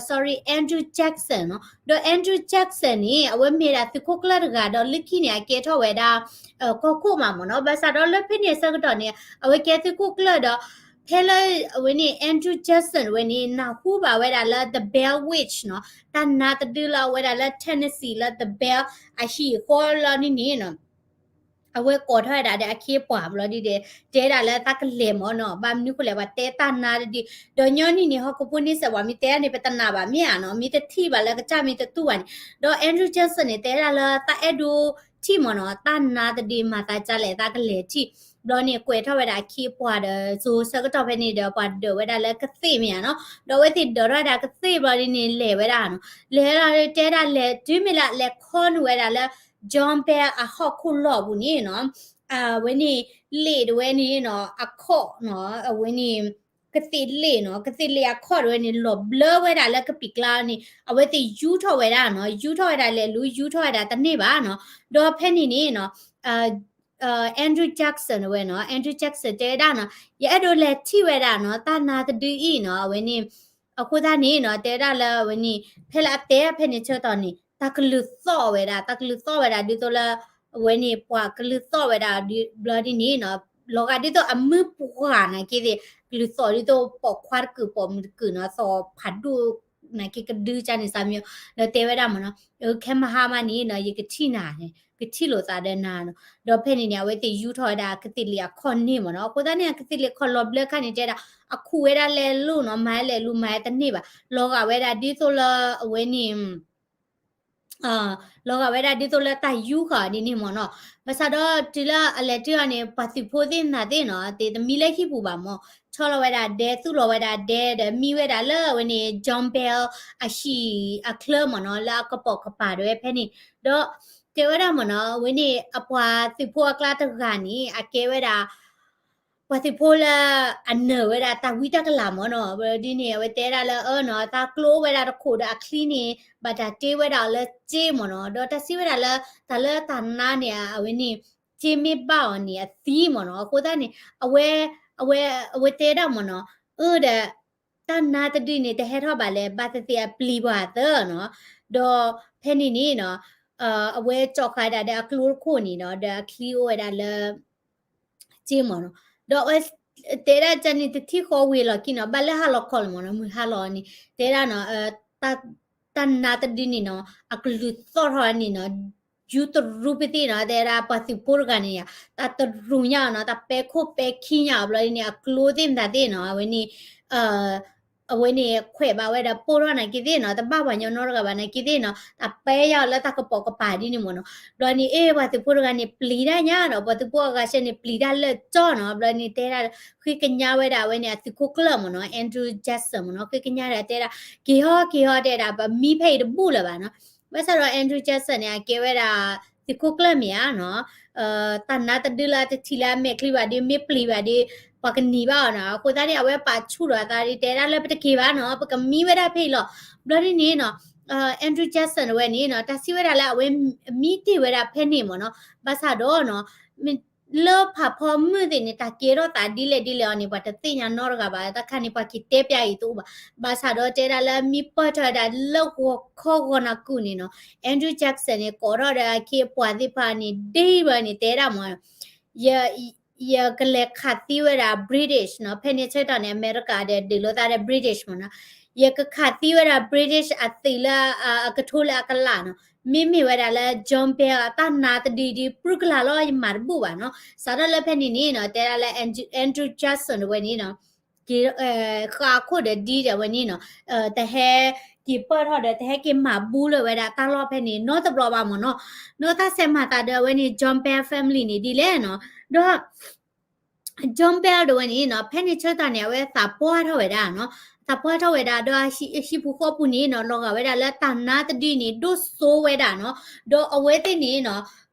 sorry Andrew Jackson နီၤ, ဒီး Andrew Jackson န့ၣ် အဝဲမ့ၢ်ဒၣ်သုးခိၣ်ကျၢၢ်တဂၤဒီးလၢခံန့ၣ် အကဲထီၣ်ဝဲဒၣ် ကီၢ်ခိၣ်မးမ့ၢ်နီၤ, ဘၣ်ဆၣ်ဒီးလၢဖဲန့ၣ်အဆၢကတီၢ်န့ၣ် အဝဲကဲသုးခိၣ်ကျၢၢ်ဒီး ဖဲလၢအဝဲန့ၣ် Andrew Jackson ဝဲန့ၣ် နၢ်ဟူဘၣ်ဝဲဒၣ်လၢ The Blair Witch နီၤ, တၢ်နါတဒုလၢအဝဲဒၣ်လၢ Tennessee လၢ The Blair အဟံၣ်အဃီလီၤန့ၣ်န့ၣ်နီၤ, အဝဲကိးထီၣ်ဝဲဒၣ်ဒီးအခ့အပှၤဘျီဒ်န့ၣ် တဲဒၣ်လၢတၢ်ကလဲၤမ့ၢ်နီၤ, ဘၣ်မနုၤဃိလဲၣ် ပှၤတဲတၢ်နါတဒု, ဒီးညီနုၢ်န့ၣ် ဟီၣ်ခိၣ်ဖိန့ဆၢၣ် ပှၤမ့ၢ်တဲဒၣ်န့ၣ် ပတနာ်ဘၣ်မ့ၢ်ဧါနီၤ, မ့ၢ်တထံၣ်ဘၣ်လၢကစၢ်မ့ၢ်တတူၢ်ဘၣ်န့ၣ်, ဒီး Andrew Jackson န့ၣ် တဲဒၣ်လၢတၢ်အဲၣ်ဒိးထံၣ်မ့ၢ်နီၤ, တၢ်နါတဒုမၤသးဒ်လဲၣ် တၢ်ကလဲၤထံၣ်, ဘျီန့ၣ် ကွဲးထီၣ်ဝဲဒၣ်အခ့အပှၤဒီး စိၤဆၢကတီၢ်ဖဲန့ၣ်ဒီး ပှၤဒၢးဝဲဒၣ်လၢကသ့ၣ်မ့ၢ်ဧါနီၤ, ဒီးအဝဲသ့ၣ်ဒၢးထီၣ်ဝဲဒၣ်ကသ့ၣ်ဘျီဒ်န့ၣ် လဲၤဝဲဒၣ်နီၤ, လဲၤလီၤတဲဒၣ်လဲၤတုၤမ့ၢ်လၢလဲၤခီနုာ်ဝဲဒၣ်လၢ John Bell အဟီၣ်ခိၣ်လီၢ်ပူၤန့ၣ်နီၤ, အဝဲန့ၣ် လ့ၣ်တဝဲန့ၣ်နီၤ အခီၣ်နီၤ, အဝဲန့ၣ် ကသ့ၣ်လ့ၣ်နီၤ, ကသ့ၣ်လ့ၣ်အခီၣ်တဝဲန့ၣ် လီၤဘျၢဝဲဒၣ်လၢကပံာ်ကျါန့ၣ် အဝဲသ့ၣ်ယူထီၣ်ဝဲဒၣ်နီၤ, ယူထီၣ်ဝဲဒၣ်လဲၤလူ ယူထီၣ်ဝဲဒၣ်တန့ၢ်ဘၣ်နီၤ, ဒီးဖဲန့ၣ်န့ၣ်နီၤ Andrew Jackson တဝဲနီၤ, Andrew Jackson တဲဝဲဒၣ်နီၤ, ယအဲၣ်ဒိးလဲၤထံၣ်ဝဲဒၣ်နီၤ တၢ်နါတဒုအံၤနီၤ, အဝဲန့ၣ် အဃိသတးန့ၣ်နီၤ တဲဝဲဒၣ်လၢအဝဲန့ၣ် ဖဲလၢအတဲဖဲန့ၣ်ဆၢကတီၢ်န့ၣ် တၢ်ကလုၢ်သီၣ်ဝဲဒၣ်, တၢ်ကလုၢ်သီၣ်ဝဲဒၣ်ဒ်သိးလၢ အဝဲန့ၣ် ပှၤကလုၢ်သီၣ်ဝဲဒၣ်ဘျီဒ်န့ၣ်နီၤ, လီၤဂာ်ဒ်သိးအမုၢ်ပှၢ်နာ်က့သ့ၣ် ကလုၢ်သီၣ်ဒ်သိးပိာ်ခွါတကုာ်ပိာ်မုၣ်တကုာ်နီၤ, သီၣ်ဖးဒိၣ်နာ်က့ကဒုကန့ၣ်စးမံၤ, ဒီးတဲဝဲဒၣ်မ့ၢ်နီၤ, ခဲမဟါမးန့ၣ်နီၤ ယကထံၣ်နၤန့ၣ် ကထံၣ်လိာ်သးဒီးနၤနီၤ, ဒီးဖဲန့ၣ်န့ၣ် အဝဲသ့ၣ်ယူထီၣ်ဝဲဒၣ်ကသ့ၣ်လ့ၣ်အခီၣ်န့ၢ်မ့ၢ်နီၤ, အဃိသတးန့ၣ် အကသ့ၣ်လ့ၣ်ခီၣ်လီၤဘျၢခါန့ၣ် တဲဒၣ် အခူၣ်ဝဲဒၣ်လဲၤလိၤနီၤ, မၤလဲၤလူၤမၤတန့ၢ်ဘၣ်, လီၤဂာ်ဝဲဒၣ်ဒ်သိးလၢအဝဲန့ၣ် လီၤဂာ်ဝဲဒၣ်ဒ်သိးလၢတၢ်ယူဃာ်ဒ်န့ၣ်မ့ၢ်နီၤ, ဘၣ်ဆၣ်ဒီးတုၤလၢအလဲၤတုၤအီၤန့ၣ် ပှၤသုးဖိသ့ၣ်မတၤသ့ၣ်နီၤ သ့ၣ်တမံလၢဟံၣ်ပူၤဘၣ်မ့ၢ်, ဆီလီၤဝဲဒၣ်ဒဲ သူၣ်လီၤဝဲဒၣ်ဒဲဒီးမံဝဲဒၣ်လၢအဝဲန့ၣ် John Bell အဟံၣ်အချၢမ့ၢ်နီၤ လၢအကပိာ်ကပၤတဝဲဖဲန့ၣ်, ဒီးတဲဝဲဒၣ်မ့ၢ်နီၤ အဝဲန့ၣ် အပှၤသုးဖိအကျါတဂၤန့ၣ် အကဲဝဲဒၣ် ပှၤသုးဖိလၢ အနၢၤဝဲဒၣ်တၢ်ဝံတၢ်ကလၤမ့ၢ်နီၤ, ဒ်န့ၣ် အဝဲတဲဒၣ်လၢအၢနီၤ တၢ်ကျိအိၣ်ဝဲဒၣ်တခိၣ်ဒီးအချံန့ၣ် ဘၣ်တၢ်တ့ဝဲဒၣ်အီၤလၢစ့မ့ၢ်နီၤ, ဒီးတၢ်စံးဝဲဒၣ်လၢ တၢ်လၢတၢ်နါန့ၣ် အဝဲန့ၣ် စ့မ့ၢ်ဘၣ်အီၤန့ၣ် အသံမ့ၢ်နီၤ, အဃိသတးန့ၣ် အဝဲ အဝဲ အဝဲတဲဒၣ်မ့ၢ်နီၤ, အၢဒီး တၢ်နါတဒုန့ၣ် တဟဲထီၣ်ဘၣ်လဲၣ် ဘၣ်သ့ၣ်သ့ၣ်အပျံၤပှၤသၢနီၤ, ဒီးဖဲန့ၣ်န့ၣ်နီၤ အဝဲကၠီၣ်ဃာ်ဒၣ်ဒီးအကျိတခိၣ်န့ၣ်နီၤ ဒီးအချံအိၣ်ဝဲဒၣ်လၢ စ့မ့ၢ်နီၤ, ဒီးအဝဲ တဲဒၣ်ကန့ၣ် တထံၣ်ဃီဝံၤလီၢ်ခံနီၤ ဘၣ်လၢဟါလီၤခီလီၤမ့ၢ်နီၤ မုၢ်ဟါလီၤန့ၣ် တဲဒၣ်နီၤ တၢ်နါတဒုန့ၣ်နီၤ အကလုၢ်သီၣ်ထီၣ်န့ၣ်နီၤ ယူတရူပသ့ၣ်နီၤ တဲဒၣ်ပှၤသုးဖိတဂၤန့ၣ်ယါ တၢ်တရူညါအီၤနီၤ တၢ်ပဲခိၣ်ပဲခံညါအီၤဘျီန့ၣ် အကျိသ့ၣ်မတၤသ့ၣ်နီၤ အဝဲန့ၣ် အဝဲန့ၣ်ခွဲးဘၣ်ဝဲဒၣ်ပိၢ်ထီၣ်နာ်က့သ့ၣ်နီၤ တဘၣ်ပှၤညီနီတဂၤဘၣ်နာ်က့သ့ၣ်နီၤ တၢ်ပဲယါအီၤလၢတၢ်ကပိာ်ကပၤဒ်န့ၣ်မ့ၢ်နီၤ, ဘျီန့ၣ် အ့ ပှၤသုးဖိတဂၤန့ၣ် ပျံၤတၢ်ညါဒီး ပှၤသုးဖိအဂၤစဲန့ၣ် ပျံၤတၢ်လၢကၠီနီၤ ဘျီန့ၣ်တဲဒၣ် ဃ့ကညးဝဲဒၣ်အဝဲန့ၣ် အသုးခိၣ်ကျၢၢ်မ့ၢ်နီၤ Andrew Jackson မ့ၢ်နီၤ ဃ့ကညးဒၣ်တဲဒၣ် က့ၤဟီ က့ၤဟီ တဲဒၣ် ပမံဖဲအံၤတဘူၣ်လၢၤဘၣ်နီၤ, ဘၣ်ဆၣ်ဒီး Andrew Jackson န့ၣ် အကဲဝဲဒၣ် သုးခိၣ်ကျၢၢ်မ့ၢ်ဧါနီၤ တၢ်နါတဒုလၢအတထံၣ်လၢအမဲာ်ချံဘၣ်ဒီး မ့ၢ်ပျံၤဘၣ်ဒီး ပှၤကနံၤဘၣ်အီၤနီၤ, အဃိသတးန့ၣ် အဝဲပာ်ဆူၣ်ဒီးအသးဒီး တဲဒၣ်လၢပတက့ၤဘၣ်နီၤ ပကမံဝဲဒၣ်ဖဲအံၤလီၤ. ဘျီဒ်န့ၣ်နီၤ Andrew Jackson ဝဲန့ၣ်နီၤ တၢ်စံးဝဲဒၣ်လၢအဝဲမံတ့ၢ်ဝဲဒၣ်ဖဲန့ၣ်မ့ၢ်နီၤ, ဘၣ်ဆၣ်ဒီးနီၤ လၢဖးဖီမုၢ်သ့ၣ်န့ၣ် တၢ်ကဲထီၣ်သးဒ်လဲၣ်ဒ်လဲၣ်အီၤန့ၣ် ပှၤတသ့ၣ်ညါနီတဂၤဘၣ်, တၢ်ခါန့ၣ် ပှၤက့ၤတဲပျးအံၤတအိၣ်ဘၣ်. ဘၣ်ဆၣ်ဒီးတဲဒၣ်လၢမံပၢၢ်ထီၣ်ဝဲဒၣ်လၢဂီၤခီဂီၤနၢ်ကုၢ်န့ၣ်နီၤ Andrew Jackson န့ၣ် ကိးထီၣ်ဒီးအခ့အပှၤသ့ၣ်တဖၣ်န့ၣ် ဒ့ဘၣ်န့ၣ် တဲဒၣ်မ့ၢ် ယ ယကလဲၤခးသံဝဲဒၣ် British နီၤ, ဖဲန့ၣ်ဆၢကတီၢ်န့ၣ် အမဲရကၤဒီးဒုးလိာ်သးဒီး British မ့ၢ်နီၤ, ယကခးသံဝဲဒၣ် British အသုးလၢ အကထိလၢအကလးနီၤ, မ့မ့ၢ်ဝဲဒၣ်လၢ John Bell အတၢ်နါတဒုဒုး ပြူၢ်ကလာ်လီၤ ယမၤတဘူၣ်ဘၣ်နီၤ, စးထီၣ်လၢဖဲန့ၣ်န့ၣ်နီၤ တဲဒၣ်လၢ Andrew Jackson တဝဲန့ၣ်နီၤ က့ၤ ဃာ်ခိၣ်ဒီးဒ်ဒီးဝဲန့ၣ်နီၤ, တဟဲက့ၤပၢၢ်ထီၣ်ဒီး တဟဲက့ၤမၤဘူလၢဝဲဒၣ်တၢ်လီၢ်ဖဲန့ၣ် နီတဘျီဘၣ်မ့ၢ်နီၤ, နီၢ်တၢ်ဆဲးမၤသးဒီးအဝဲန့ၣ် John Bell family န့ၣ်ဒ်လဲၣ်နီၤ, ဒီး John Bell တဝဲန့ၣ်နီၤ ဖဲန့ၣ်ဆၢကတီၢ်န့ၣ် အဝဲသးပှၢ်ထီၣ်ဝဲဒၣ်နီၤ, သးပှၢ်ထီၣ်ဝဲဒၣ်ဒီး ဟံၣ်ပူၤဃီပူၤန့ၣ်နီၤ လီၤဂာ်ဝဲဒၣ်လၢတၢ်နါတဒုန့ၣ် ဒိၣ်စိဝဲဒၣ်နီၤ, ဒီးအဝဲသ့ၣ်န့ၣ်နီၤ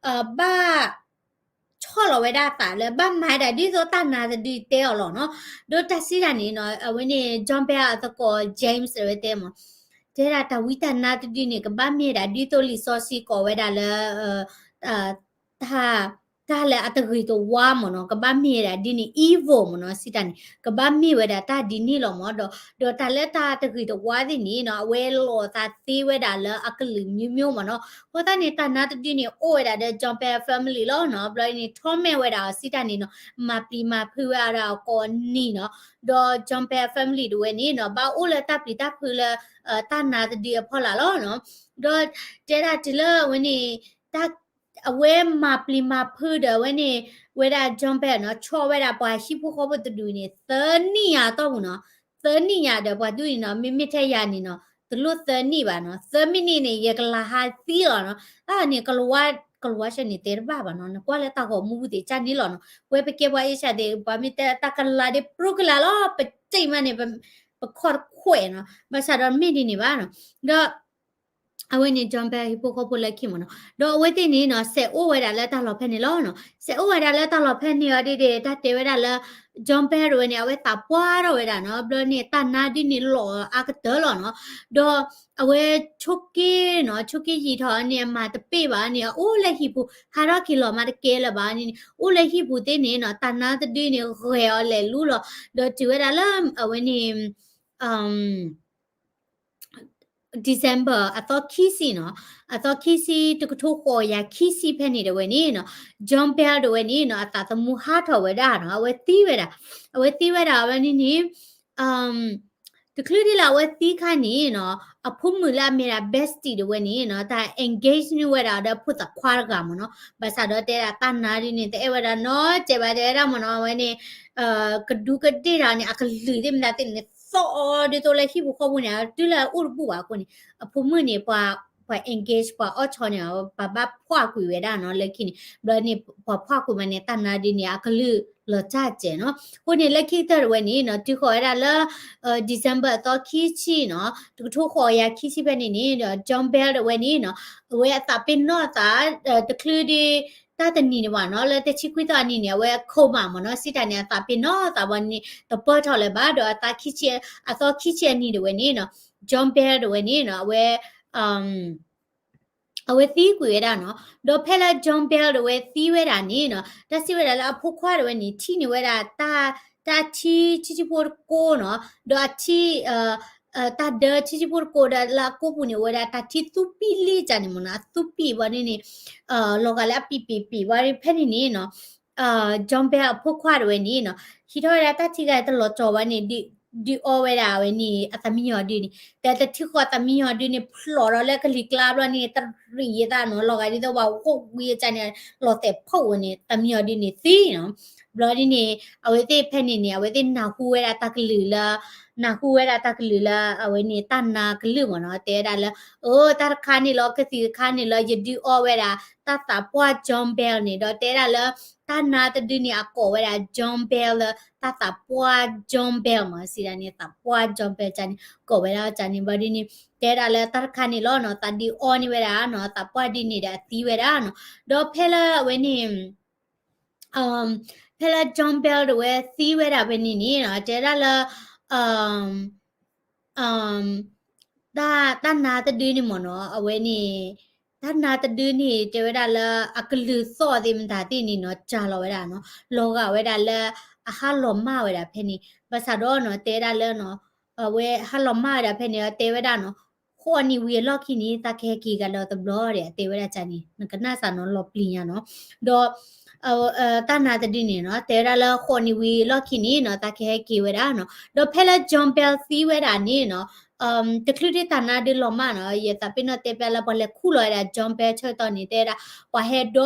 ဘၣ် ဆီၣ်လီၤဝဲဒၣ်အသးလၢ ဘၣ်မၤဒၣ်ဒ်သိးတၢ်နါတဒုတဲအီၤလီၤနီၤ, ဒီးတၢ်စံးတၢ်န့ၣ်နီၤ အဝဲန့ၣ် John Bell အသကိး James ဝဲတဲမး, တဲဒၣ်တၢ်ဝံတၢ်နါတဒုန့ၣ် ကဘၣ်မ့ၢ်ဒၣ်ဒ်သိးလံာ်စီဆှံကိးဝဲဒၣ်လၢ တၢ် တၢ်လၢအတဂ့ၤတဝါမ့ၢ်နီၤ, ကဘၣ်မ့ၢ်ဝဲဒၣ်ဒ်န့ၣ် evil မ့ၢ်နီၤ, စံးတၢ်န့ၣ် ကဘၣ်မ့ၢ်ဝဲဒၣ်တၢ်ဒ်န့ၣ်လီၤမး, ဒီး ဒီးတၢ်လၢတၢ်တဂ့ၤတဝါသ့ၣ်န့ၣ်နီၤ အဝဲလိာ်သးသ့ဝဲဒၣ်လၢအကလုာ်မျိုးမျိုးမ့ၢ်နီၤ, အဃိသတးန့ၣ် တၢ်နါတဒုန့ၣ် အိၣ်ဝဲဒၣ်ဒီး John Bell family လီၤနီၤ, ဘျီန့ၣ် ထီၣ်မဲာ်ဝဲဒၣ်အီၤ စံးတၢ်န့ၣ်နီၤ မၤပျံၤမၤဖုးဝဲဒၣ်အီၤကိးနံၤနီၤ, ဒီး John Bell family တဝဲန့ၣ်နီၤ ဘၣ်အိၣ်လၢတၢ်ပျံၤတၢ်ဖုးလၢ တၢ်နါတဒုအဖီလာ်လီၤနီၤ, ဒီးတဲဒၣ်တုၤလၢအဝဲန့ၣ် တၢ် အဝဲမၤပျံၤမၤဖုးဒီးအဝဲန့ၣ် ဝဲဒၣ် John Bell နီၤ ဆီၣ်ဝဲဒၣ်ပှၤဟံၣ်ဖိဃီဖိတဒူၣ်န့ၣ် သၢနံၣ်ညါအတီၢ်ပူၤနီၤ, သၢနံၣ်ညါဒီးပှၤဒူၣ်န့ၣ်နီၤ မ့မ့ၢ်ထဲယၤန့ၣ်နီၤ တလိၣ်သၢနံၣ်ဘၣ်နီၤ, သၢမံးနံးန့ၣ် ယကလၤဟးသံလီၤနီၤ, အန့ၣ် ကလၤဝါရှၢန့ၣ်တဲတဘၣ်ဘၣ်နီၤ, နကွၢ်လၢတၢ်ဂီၤမူပူၤသ့ၣ်ကၢ်န့ၣ်လီၤနီၤ, ပဝဲပကဲပှၤအ့ရှါသ့ၣ် ပှၤမ့ၢ်တဲတၢ်ကလၤဒ်ပြူကလၤလီၤ ပတ့ၢ်မးန့ၣ် ပခီၣ်တခွဲးနီၤ, ဘၣ်ဆၣ်ဒီးမ့ၢ်ဒ်န့ၣ်ဘၣ်နီၤ, ဒီး အဝဲန့ၣ် John Bell ဟံၣ်ဖိဃီဖိလၢခံမ့ၢ်နီၤ, ဒီးအဝဲသ့ၣ်န့ၣ်နီၤ စဲးအိၣ်ဝဲဒၣ်လၢတၢ်လီၢ်ဖဲန့ၣ်လီၤနီၤ, စဲးအိၣ်ဝဲဒၣ်လၢတၢ်လီၢ်ဖဲန့ၣ်အီၤဒ်ဒ် တၢ်တဲဝဲဒၣ်လၢ John Bell တဝဲန့ၣ် အဝဲသးပှၢ်ထီၣ်ဝဲဒၣ်နီၤ, ဘျီန့ၣ် တၢ်နါဒ်န့ၣ်လီၤအါကတၢၢ်လီၤနီၤ, ဒီးအဝဲဆိးက့နီၤ ဆိးက့ယံာ်ထီၣ်န့ၣ် အမၤတပ့ၢ်ဘၣ်န့ၣ် အအိၣ်လၢဟံၣ်ပူၤ ဟးထီၣ်က့ၤလီၤမးတကဲလၢၤဘၣ်န့ၣ် အိၣ်လၢဟံၣ်ပူၤသ့ၣ်န့ၣ်နီၤ တၢ်နါတဒုန့ၣ် ဂဲၤအီၤလဲၤလူလီၤ, ဒီးတုၤဝဲဒၣ်လၢ အဝဲန့ၣ် December အသီခံဆံနီၤ, အသီခံဆံ တကထိဃိးကယၤခံဆံဖဲန့ၣ်တဝဲန့ၣ်နီၤ, John Bell တဝဲန့ၣ်နီၤ အသးသမူဟးထီၣ်ဝဲဒၣ်နီၤ, အဝဲသံဝဲဒၣ်, အဝဲသံဝဲဒၣ်အဝဲန့ၣ်န့ၣ် တချုးဒ်လၢအဝဲသံခါန့ၣ်နီၤ အဖိမုၣ်လၢအမ့ၢ်ဒၣ် Bestie တဝဲန့ၣ်နီၤ တၢ် engage န့ၢ်ဝဲဒၣ်ဒီးဖိသၣ်ခွါတဂၤမ့ၢ်နီၤ, ဘၣ်ဆၣ်ဒီးတဲဒၣ်တၢ်နါဒ်န့ၣ် တအဲၣ်ဝဲဒၣ်နီတစဲးဘၣ် တဲဝဲဒၣ်မ့ၢ်နီၤ, အဝဲန့ၣ် ကဒူးကဒ့ၣ်တၢ်န့ၣ် အကလုၢ်သ့ၣ်မတၤသ့ၣ်န့ၣ် သီၣ်အီၤဒ်သိးလၢဟံၣ်ပူၤဃီပူၤန့ၣ် တုၤလၢအအိၣ်တဘူၣ်ဘၣ်အဃိန့ၣ် အဖိမုၣ်န့ၣ် ပှၤ ပှၤ engage ပှၤအီၣ်ဆီန့ၣ် ပှၤဘၣ်ဖှီၣ်ကွံာ်ဝဲဒၣ်နီၤ လၢခံန့ၣ် ဘျီန့ၣ် ပှၤဖှီၣ်ကွံာ်မးန့ၣ် တၢ်နါဒ်န့ၣ် အကလုၢ်လီၤတၢ်စဲးနီၤ, အဃိန့ၣ် လၢခံကတၢၢ်တဝဲန့ၣ်နီၤ တုၤဃီၤဝဲဒၣ်လၢ December အသီခံဆံနီၤ တကထိဃိးကယၤခံဆံဖဲန့ၣ်န့ၣ်ဒီး John Bell တဝဲန့ၣ်နီၤ အဝဲအသးပ့ၤနီၣ်အသး တချုးဒ် တၢ်တနံၤန့ၣ်ဘၣ်နီၤ လၢတဆံခွံသီအနံၤန့ၣ် အဝဲ coma မ့ၢ်နီၤ စံးတၢ်န့ၣ် အသးပ့ၤနီၣ်သးဘၣ်န့ၣ် တပၢၢ်ထီၣ်လၢၤဘၣ် ဒီးအသီခံဆံ အသီခံဆံအနံၤတဝဲန့ၣ်နီၤ John Bell တဝဲန့ၣ်နီၤ အဝဲ အဝဲသံကွံာ်ဝဲဒၣ်နီၤ, ဒီးဖဲလၢ John Bell တဝဲသံဝဲဒၣ်န့ၣ်နီၤ တၢ်စံးဝဲဒၣ်လၢအဖိခွါတဝဲန့ၣ် ထံၣ်န့ၢ်ဝဲဒၣ် တၢ်ထံဆံးဆံးဖိတကိးနီၤ ဒီးအထံ တၢ်ဒၢဆံးဆံးဖိတကိးဒီးလၢအကိးပူၤန့ၣ် အိၣ်ဝဲဒၣ်တၢ်ထံသူပံၣ်လံကန့ၣ်မ့ၢ်နီၤ အသူပံၣ်ဘၣ်န့ၣ်န့ၣ် လီၤဂာ်လၢအပံၣ်ပံၣ်ပံၣ်ဘၣ်ဖဲန့ၣ်န့ၣ်နီၤ John Bell အဖိခွါတဝဲန့ၣ်နီၤ ဟံးထီၣ်ဝဲဒၣ်တၢ်ထံဂၤတလီၤကီဘၣ်န့ၣ် ဒုးအီဝဲဒၣ်ဝဲန့ၣ် အသးမံယီၤဒုန့ၣ် တဲတထံဃီအသးမံယီၤဒုန့ၣ် ဖျိးဒီးလၢကလံၤကျါဘျီန့ၣ် တရံးယသးနီၤ လီၤဂာ်ဒ်သိးပှၤဂီၢ်ဝံအကန့ၣ် လီၤတဲာ်ဖီၣ်ဝဲန့ၣ် သးမံယီၤဒုန့ၣ်သံနီၤ ဘျီဒ်န့ၣ် အဝဲသ့ၣ်ဖဲန့ၣ်န့ၣ် အဝဲသ့ၣ်နၢ်ဟူဝဲဒၣ်တၢ်ကလုၢ်လၢ နၢ်ဟူဝဲဒၣ်တၢ်ကလုၢ်လၢ အဝဲန့ၣ် တၢ်နါကလုၢ်မ့ၢ်နီၤ တဲဝဲဒၣ်လၢ အၢ တၢ်တခါန့ၣ်လီၤ ကသံၣ်တခါန့ၣ်လီၤ ယဒုးအီဝဲဒၣ် တၢ်သးပှၢ် John Bell န့ၣ် ဒီးတဲဒၣ်လၢ တၢ်နါတဒုန့ၣ် အကိးဝဲဒၣ် John Bell လၢ တၢ်သးပှၢ် John Bell မ့ၢ် စံးဒၣ်န့ၣ် သးပှၢ် John Bell ကန့ၣ် ကိးဝဲဒၣ်ကန့ၣ် ဘျီဒ်န့ၣ် တဲဒၣ်လၢတၢ်တခါန့ၣ်လီၤနီၤ သးဒုးအီန့ၢ်ဝဲဒၣ်နီၤ သးပှၢ်ဒ်န့ၣ်ဒီးအသံဝဲဒၣ်နီၤ ဒီးဖဲလၢအဝဲန့ၣ် ဖဲလၢ John Bell တဝဲသံဝဲဒၣ်ဖဲန့ၣ်န့ၣ်နီၤ တဲဒၣ်လၢ တၢ် တၢ်နါတဒုန့ၣ်မ့ၢ်နီၤ အဝဲန့ၣ် တၢ်နါတဒုန့ၣ် တဲဝဲဒၣ်လၢအကလုၢ်သီၣ်သ့ၣ်မတၤသ့ၣ်န့ၣ်နီၤ စှၤလီၤဝဲဒၣ်နီၤ လီၤဂာ်ဝဲဒၣ်လၢ အဟးလီၤမၢ်ဝဲဒၣ်ဖဲန့ၣ် ဘၣ်ဆၣ်ဒီးနီၤ တဲဒၣ်လၢနီၤ အဝဲဟးလီၤမၢ်ဝဲဒၣ်ဖဲန့ၣ် တဲဝဲဒၣ်နီၤ ဃိးနံၣ်ဝံၤအလီၢ်ခံန့ၣ် သးကဟဲက့ၤကဒီးတဘျီဒီး တဲဝဲဒၣ်ကန့ၣ် နကနၣ်စ့ၢ်နီၤ လီၤပျံၤညါနီၤ ဒီး တၢ်နါတဒုန့ၣ်နီၤ တဲဝဲဒၣ်လၢဃိးနံၣ်ဝံၤအလီၢ်ခံန့ၣ်နီၤ သးကဟဲက့ၤဝဲဒၣ်နီၤ ဒီးဖဲလၢ John Bell သံဝဲဒၣ်န့ၣ်နီၤ တချုးဒ်တၢ်နါဒုလီၤမၢ်နီၤ ယသးပ့ၤနီၣ်တဲပျးလၢပှၤလဲၤခူၣ်လီၤဝဲဒၣ် John Bell ဆၢကတီၢ်န့ၣ် တဲဝဲဒၣ် ပှၤဟဲဒ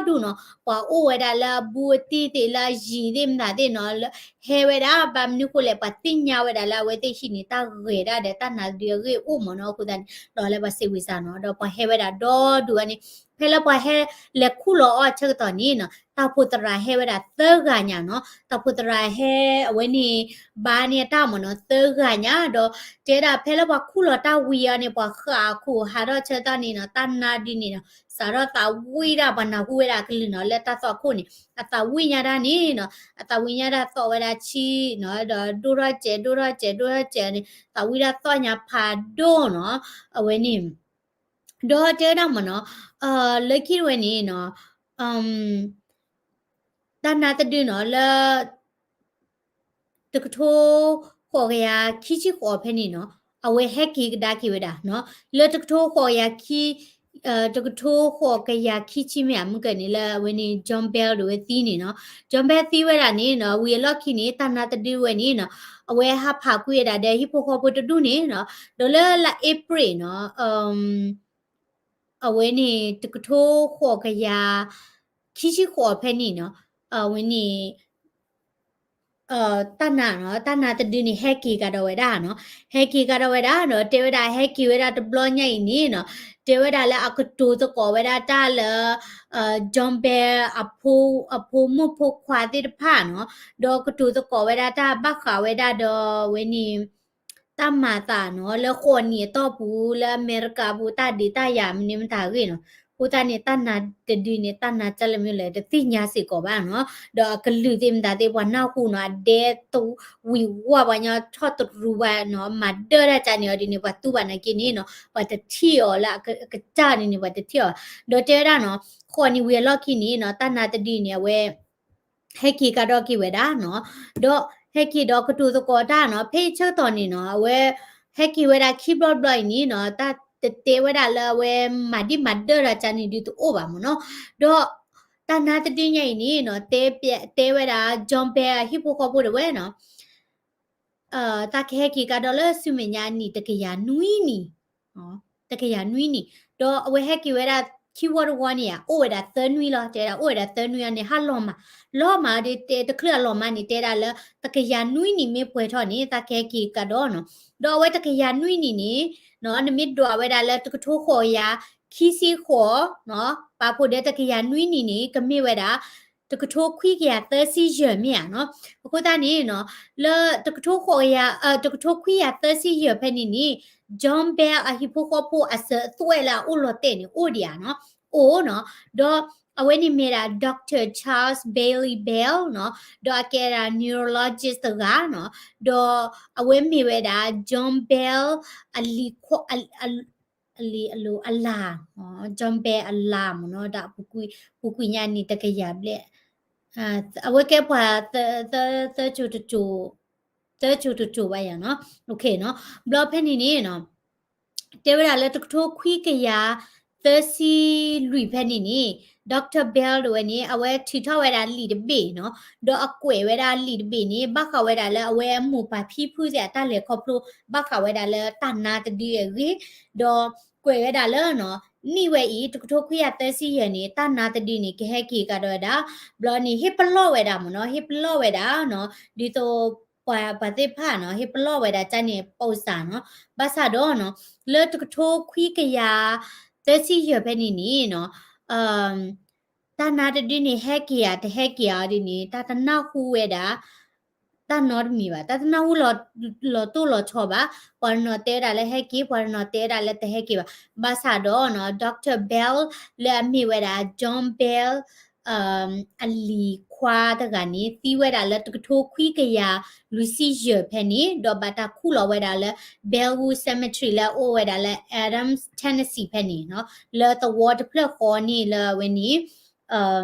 ီဒူၣ်နီၤ ပှၤအိၣ်ဝဲဒၣ်လၢအဘူးအတံၢ်သ့ၣ်လၢအယံၤသ့ၣ်မတၤသ့ၣ်နီၤ ဟဲဝဲဒၣ် ဘၣ်မနုၤဃိလဲၣ် ပှၤသ့ၣ်ညါဝဲဒၣ်လၢအဝဲသ့ၣ်ဟံၣ်န့ၣ် တၢ်ဂဲၤဒၣ်ဒီးတၢ်နါဒုအဂ့ၢ်အိၣ်မ့ၢ်နီၤ အဃိသတးန့ၣ် လီၤလၢပှၤစံးဝံၤစ့ၢ်နီၤ ဒီးပှၤဟဲဝဲဒၣ်ဒီဒူၣ်ဝဲန့ၣ် ဖဲလၢပှၤဟဲလဲၤခူၣ်လီၤအီၤဆၢကတီၢ်န့ၣ်နီၤ တၢ်အိၣ်ဖှိၣ်သရၣ်ဟဲဝဲဒၣ်သၢဂၤညါနီၤ တၢ်အိၣ်ဖှိၣ်သရၣ်ဟဲအဝဲန့ၣ် ဘါန့ၢ်အတၢ်မ့ၢ်နီၤ သၢဂၤညါ ဒီးတဲဒၣ်ဖဲလၢပှၤခူၣ်လီၤတၢ်ဝံၤအီၤန့ၣ် ပှၤဃၣ်အခိၣ်ဟးထီၣ်ဆၢကတီၢ်န့ၣ်နီၤ တၢ်နါဒုန့ၣ်နီၤ စးထီၣ်သးဝံၣ်ဒၣ်ပှၤနၢ်ဟူဝဲဒၣ်အကလုၢ်နီၤ လၢတၢ်သွၣ်ခိၣ်န့ၣ် အသးဝံၣ်ညါတၢ်န့ၣ်နီၤ အသးဝံၣ်ညါတၢ်သီၣ်ဝဲဒၣ်ဆံနီၤ ဒီးဒိၣ်ထီၣ်စဲး ဒိၣ်ထီၣ်စဲး ဒိၣ်ထီၣ်စဲးန့ၣ် သးဝံၣ်ဒၣ်သီၣ်ညါဖးဒိၣ်နီၤ အဝဲန့ၣ် ဒီးတဲဝဲဒၣ်မ့ၢ်နီၤ လၢခံတဝဲန့ၣ်နီၤ တၢ်နါတဒုနီၤ လၢ တကထိဃိးကယၤခံဆံဃိးဖဲန့ၣ်နီၤ အဝဲဟဲက့ၤကဒါက့ၤဝဲဒၣ်နီၤ လၢတကထိဃိးကယၤခံ တကထိဃိးကယၤခံဆံမ့ၢ်ဧါ မုၢ်ကၢၢ်န့ၣ် လၢအဝဲန့ၣ် John Bell တဝဲသံန့ၣ်နီၤ John Bell သံဝဲဒၣ်န့ၣ်နီၤ ဝံၤအလီၢ်ခံန့ၣ် တၢ်နါတဒုဝဲန့ၣ်နီၤ အဝဲဟးဖးကွံာ်ဝဲဒၣ်ဒီးဟံၣ်ဖိဃီဖိတဒူၣ်န့ၣ်နီၤ ဒီးလၢလါအ့ဖြ့ၣ်နီၤ အ အဝဲန့ၣ် တကထိဃိးကယၤ ခံဆံဃိးဖဲန့ၣ်နီၤ, အဝဲန့ၣ် တၢ်နါနီၤ, တၢ်နါတဒုန့ၣ် ဟဲက့ၤကဒီးဝဲဒၣ်နီၤ, ဟဲက့ၤကဒီးဝဲဒၣ်နီၤ, တဲဝဲဒၣ်ဟဲက့ၤဝဲဒၣ်တဘျီညါအံၤန့ၣ်နီၤ, တဲဝဲဒၣ်လၢအကတိၤသကိးဝဲဒၣ်တၢ်လၢ John Bell အဖိ အဖိမုၣ်ဖိခွါသ့ၣ်တဖၣ်နီၤ, ဒီးကတိၤသကိးဝဲဒၣ်တၢ်ဘၣ်ဃးဝဲဒၣ်ဒီးဝဲန့ၣ် တၢ်မၤသးနီၤ လၢဃိးနံၣ်အတီၢ်ပူၤ လၢအမဲရကၤပူၤတၢ်ဒုးတၢ်ယၤမနုၤမတၤအဂ့ၢ်နီၤ, အဃိသတးန့ၣ် တၢ်နါတဒုန့ၣ် တၢ်နါကၢ်လၢမ့ၢ်လဲၣ် တသ့ၣ်ညါစ့ၢ်ကီးဘၣ်နီၤ, ဒီးအကလုာ်သ့ၣ်မတၤသ့ၣ် ပှၤနၢ်ဟူနီၤ အဒဲတဝံၤဝါ ပှၤညီထီၣ်တရူးဘၣ်နီၤ, မၤဒၢတၢ်ကါန့ၣ်အီၤဒ်န့ၣ် ပှၤတူၢ်ဘၣ်နာ်က့န့ၣ်နီၤ ပှၤတထံၣ်အီၤလၢအကစၢ်ဒ်န့ၣ် ပှၤတထံၣ်အီၤ, ဒီးတဲဝဲဒၣ်နီၤ ဃိးနံၣ်ဝံၤအလီၢ်ခံန့ၣ်နီၤ တၢ်နါတဒုန့ၣ် အဝဲ ဟဲက့ၤကဒီးက့ၤဝဲဒၣ်နီၤ, ဒီးဟဲက့ၤဒီးကတိၤသကိးတၢ်နီၤ, ဖဲအံၤဆၢကတီၢ်န့ၣ်နီၤ အဝဲ ဟဲက့ၤဝဲဒၣ်ခံဘျီတဘျီအံၤန့ၣ်နီၤ တၢ်တတဲဝဲဒၣ်လၢအဝဲမၤဒံးမၤဒၢတၢ်ကါန့ၣ်ဒုးတအိၣ်ဘၣ်မ့ၢ်နီၤ, ဒီးတၢ်နါတဒုညါအံၤန့ၣ်နီၤ တဲဝဲဒၣ် John Bell အဟံၣ်ဖိဃီဖိဒၣ်ဝဲနီၤ တၢ်ကဟဲက့ၤကဒီးလၢဆူမဲာ်ညါနံၣ်တကယၤနွံနံၣ်, တကယၤနွံနံၣ်, ဒီးအဝဲဟဲက့ၤဝဲဒၣ်ခံဝီတဝီန့ၣ်ဧါ အိၣ်ဝဲဒၣ်သၢနွံလီၤ, တဲဝဲဒၣ်အိၣ်ဝဲဒၣ်သၢနွံအံၤန့ၣ် ဟးလီၤမး, လီၤမးဒီးတဲတချုးအလီၤမးန့ၣ် တဲဒၣ်လၢ တကယၤနွံနံၣ်မ့ၢ်ပှဲၤထီၣ်န့ၣ် တၢ်ကဟဲက့ၤကဒီးနီၤ, ဒီးအဝဲတကယၤနွံနံၣ်န့ၣ် နမ့ၢ်ဒွးဝဲဒၣ်လၢတကထိဃိးကယၤခံဆံဃိးနီၤ ပာ်ဖှိၣ်ဒီးတကယၤနွံနံၣ်န့ၣ် ကမ့ၢ်ဝဲဒၣ် တကထိခွံကယၤသၢဆံယဲၢ်မ့ၢ်ဧါနီၤ, အဃိသတးန့ၣ်နီၤ လၢတကထိဃိးကယၤ တကထိခွံကယၤသၢဆံယဲၢ်ဖဲန့ၣ်န့ၣ် John Bell အဟံၣ်ဖိဃီဖိအစၢၤအသွဲၣ်လၢအအိၣ်လီၤတဲာ်န့ၣ် အိၣ်ဒံးဧါနီၤ, အိၣ်နီၤ, ဒီးအဝဲန့ၣ်မ့ၢ်ဒၣ် Doctor Charles Bailey Bell နီၤ, ဒီးအကဲဒၣ် neurologist တဂၤနီၤ, ဒီးအဝဲမ့ၢ်ဝဲဒၣ် John Bell အလံၤခွါ အ အလံၤအလိၤအလၤ, John Bell အလၤမ့ၢ်နီၤ, ဒီးပူၤကွံာ်ညါနံၣ်တကယၤဘျဲၣ်, အဝဲကဲပှၤ သၢ သၢ သၢစိၤတစိၤ, သၢစိၤတစိၤဘၣ်ယၤနီၤ, ဘျီဖဲန့ၣ်န့ၣ်နီၤ တဲဝဲဒၣ်လၢတကထိခွံကယၤသၢဆံလွံၢ်ဖဲန့ၣ်န့ၣ် Doctor Bell ဒၣ်ဝဲန့ၣ် အဝဲထုးထီၣ်ဝဲဒၣ်လံာ်တဘ့ၣ်နီၤ, ဒီးအကွဲးဝဲဒၣ်လံာ်တဘ့ၣ်န့ၣ် ဘၣ်ဃးဝဲဒၣ်လၢအဝဲအမိၢ်ပၢ်ဖံဖုသ့ၣ်အတၢ်လဲၤခီဖျိ ဘၣ်ဃးဝဲဒၣ်လၢတၢ်နါတဒုအဂ့ၢ်, ဒီးကွဲးဝဲဒၣ်လၢနီၤ နံၣ်ဝဲအံၤ တကထိခွံကယၤသၢဆံယဲၢ်န့ၣ် တၢ်နါတဒုန့ၣ် ကဟဲက့ၤကဒီးဝဲဒၣ်, ဘျီန့ၣ် ဟ့ၣ်ပလီၢ်ဝဲဒၣ်မ့ၢ်နီၤ, ဟ့ၣ်ပလီၢ်ဝဲဒၣ်နီၤ, ဒ်သိး ပှၤ ပှၤသ့ၣ်တဖၣ်နီၤ ဟ့ၣ်ပလီၢ်ဝဲဒၣ်ကန့ၣ် ပိာ်စၢ်နီၤ, ဘၣ်ဆၣ်ဒီးနီၤ လၢတကထိခွံကယၤသၢဆံယဲၢ်ဖဲန့ၣ်န့ၣ်နီၤ တၢ်နါတဒုန့ၣ် ဟဲက့ၤဧါ တဟဲက့ၤဧါဒ်န့ၣ် တၢ်တနၢ်ဟူဝဲဒၣ် တၢ်နီတမံၤဘၣ်, တၢ်တနၢ်ဟူလီၤတိၢ်လီၤဆီဘၣ်, ပှၤတနီၤတဲဝဲဒၣ်လၢဟဲက့ၤ, ပှၤတနီၤတဲဝဲဒၣ်လၢတဟဲက့ၤဘၣ်, ဘၣ်ဆၣ်ဒီးနီၤ Doctor Bell လၢအမ့ၢ်ဝဲဒၣ် John Bell အလံၤခွါတဂၤန့ၣ် သံဝဲဒၣ်လၢတကထိခွံကယၤလွံၢ်ဆံယဲၢ်ဖဲန့ၣ် ဒီးဘၣ်တၢ်ခူၣ်လီၤဝဲဒၣ်လၢ Bellwood Cemetery လၢအအိၣ်ဝဲဒၣ်လၢ Adams Tennessee ဖဲန့ၣ်နီၤ, လၢသဝီတဖျၢၣ်ဃီန့ၣ်လၢအဝဲန့ၣ်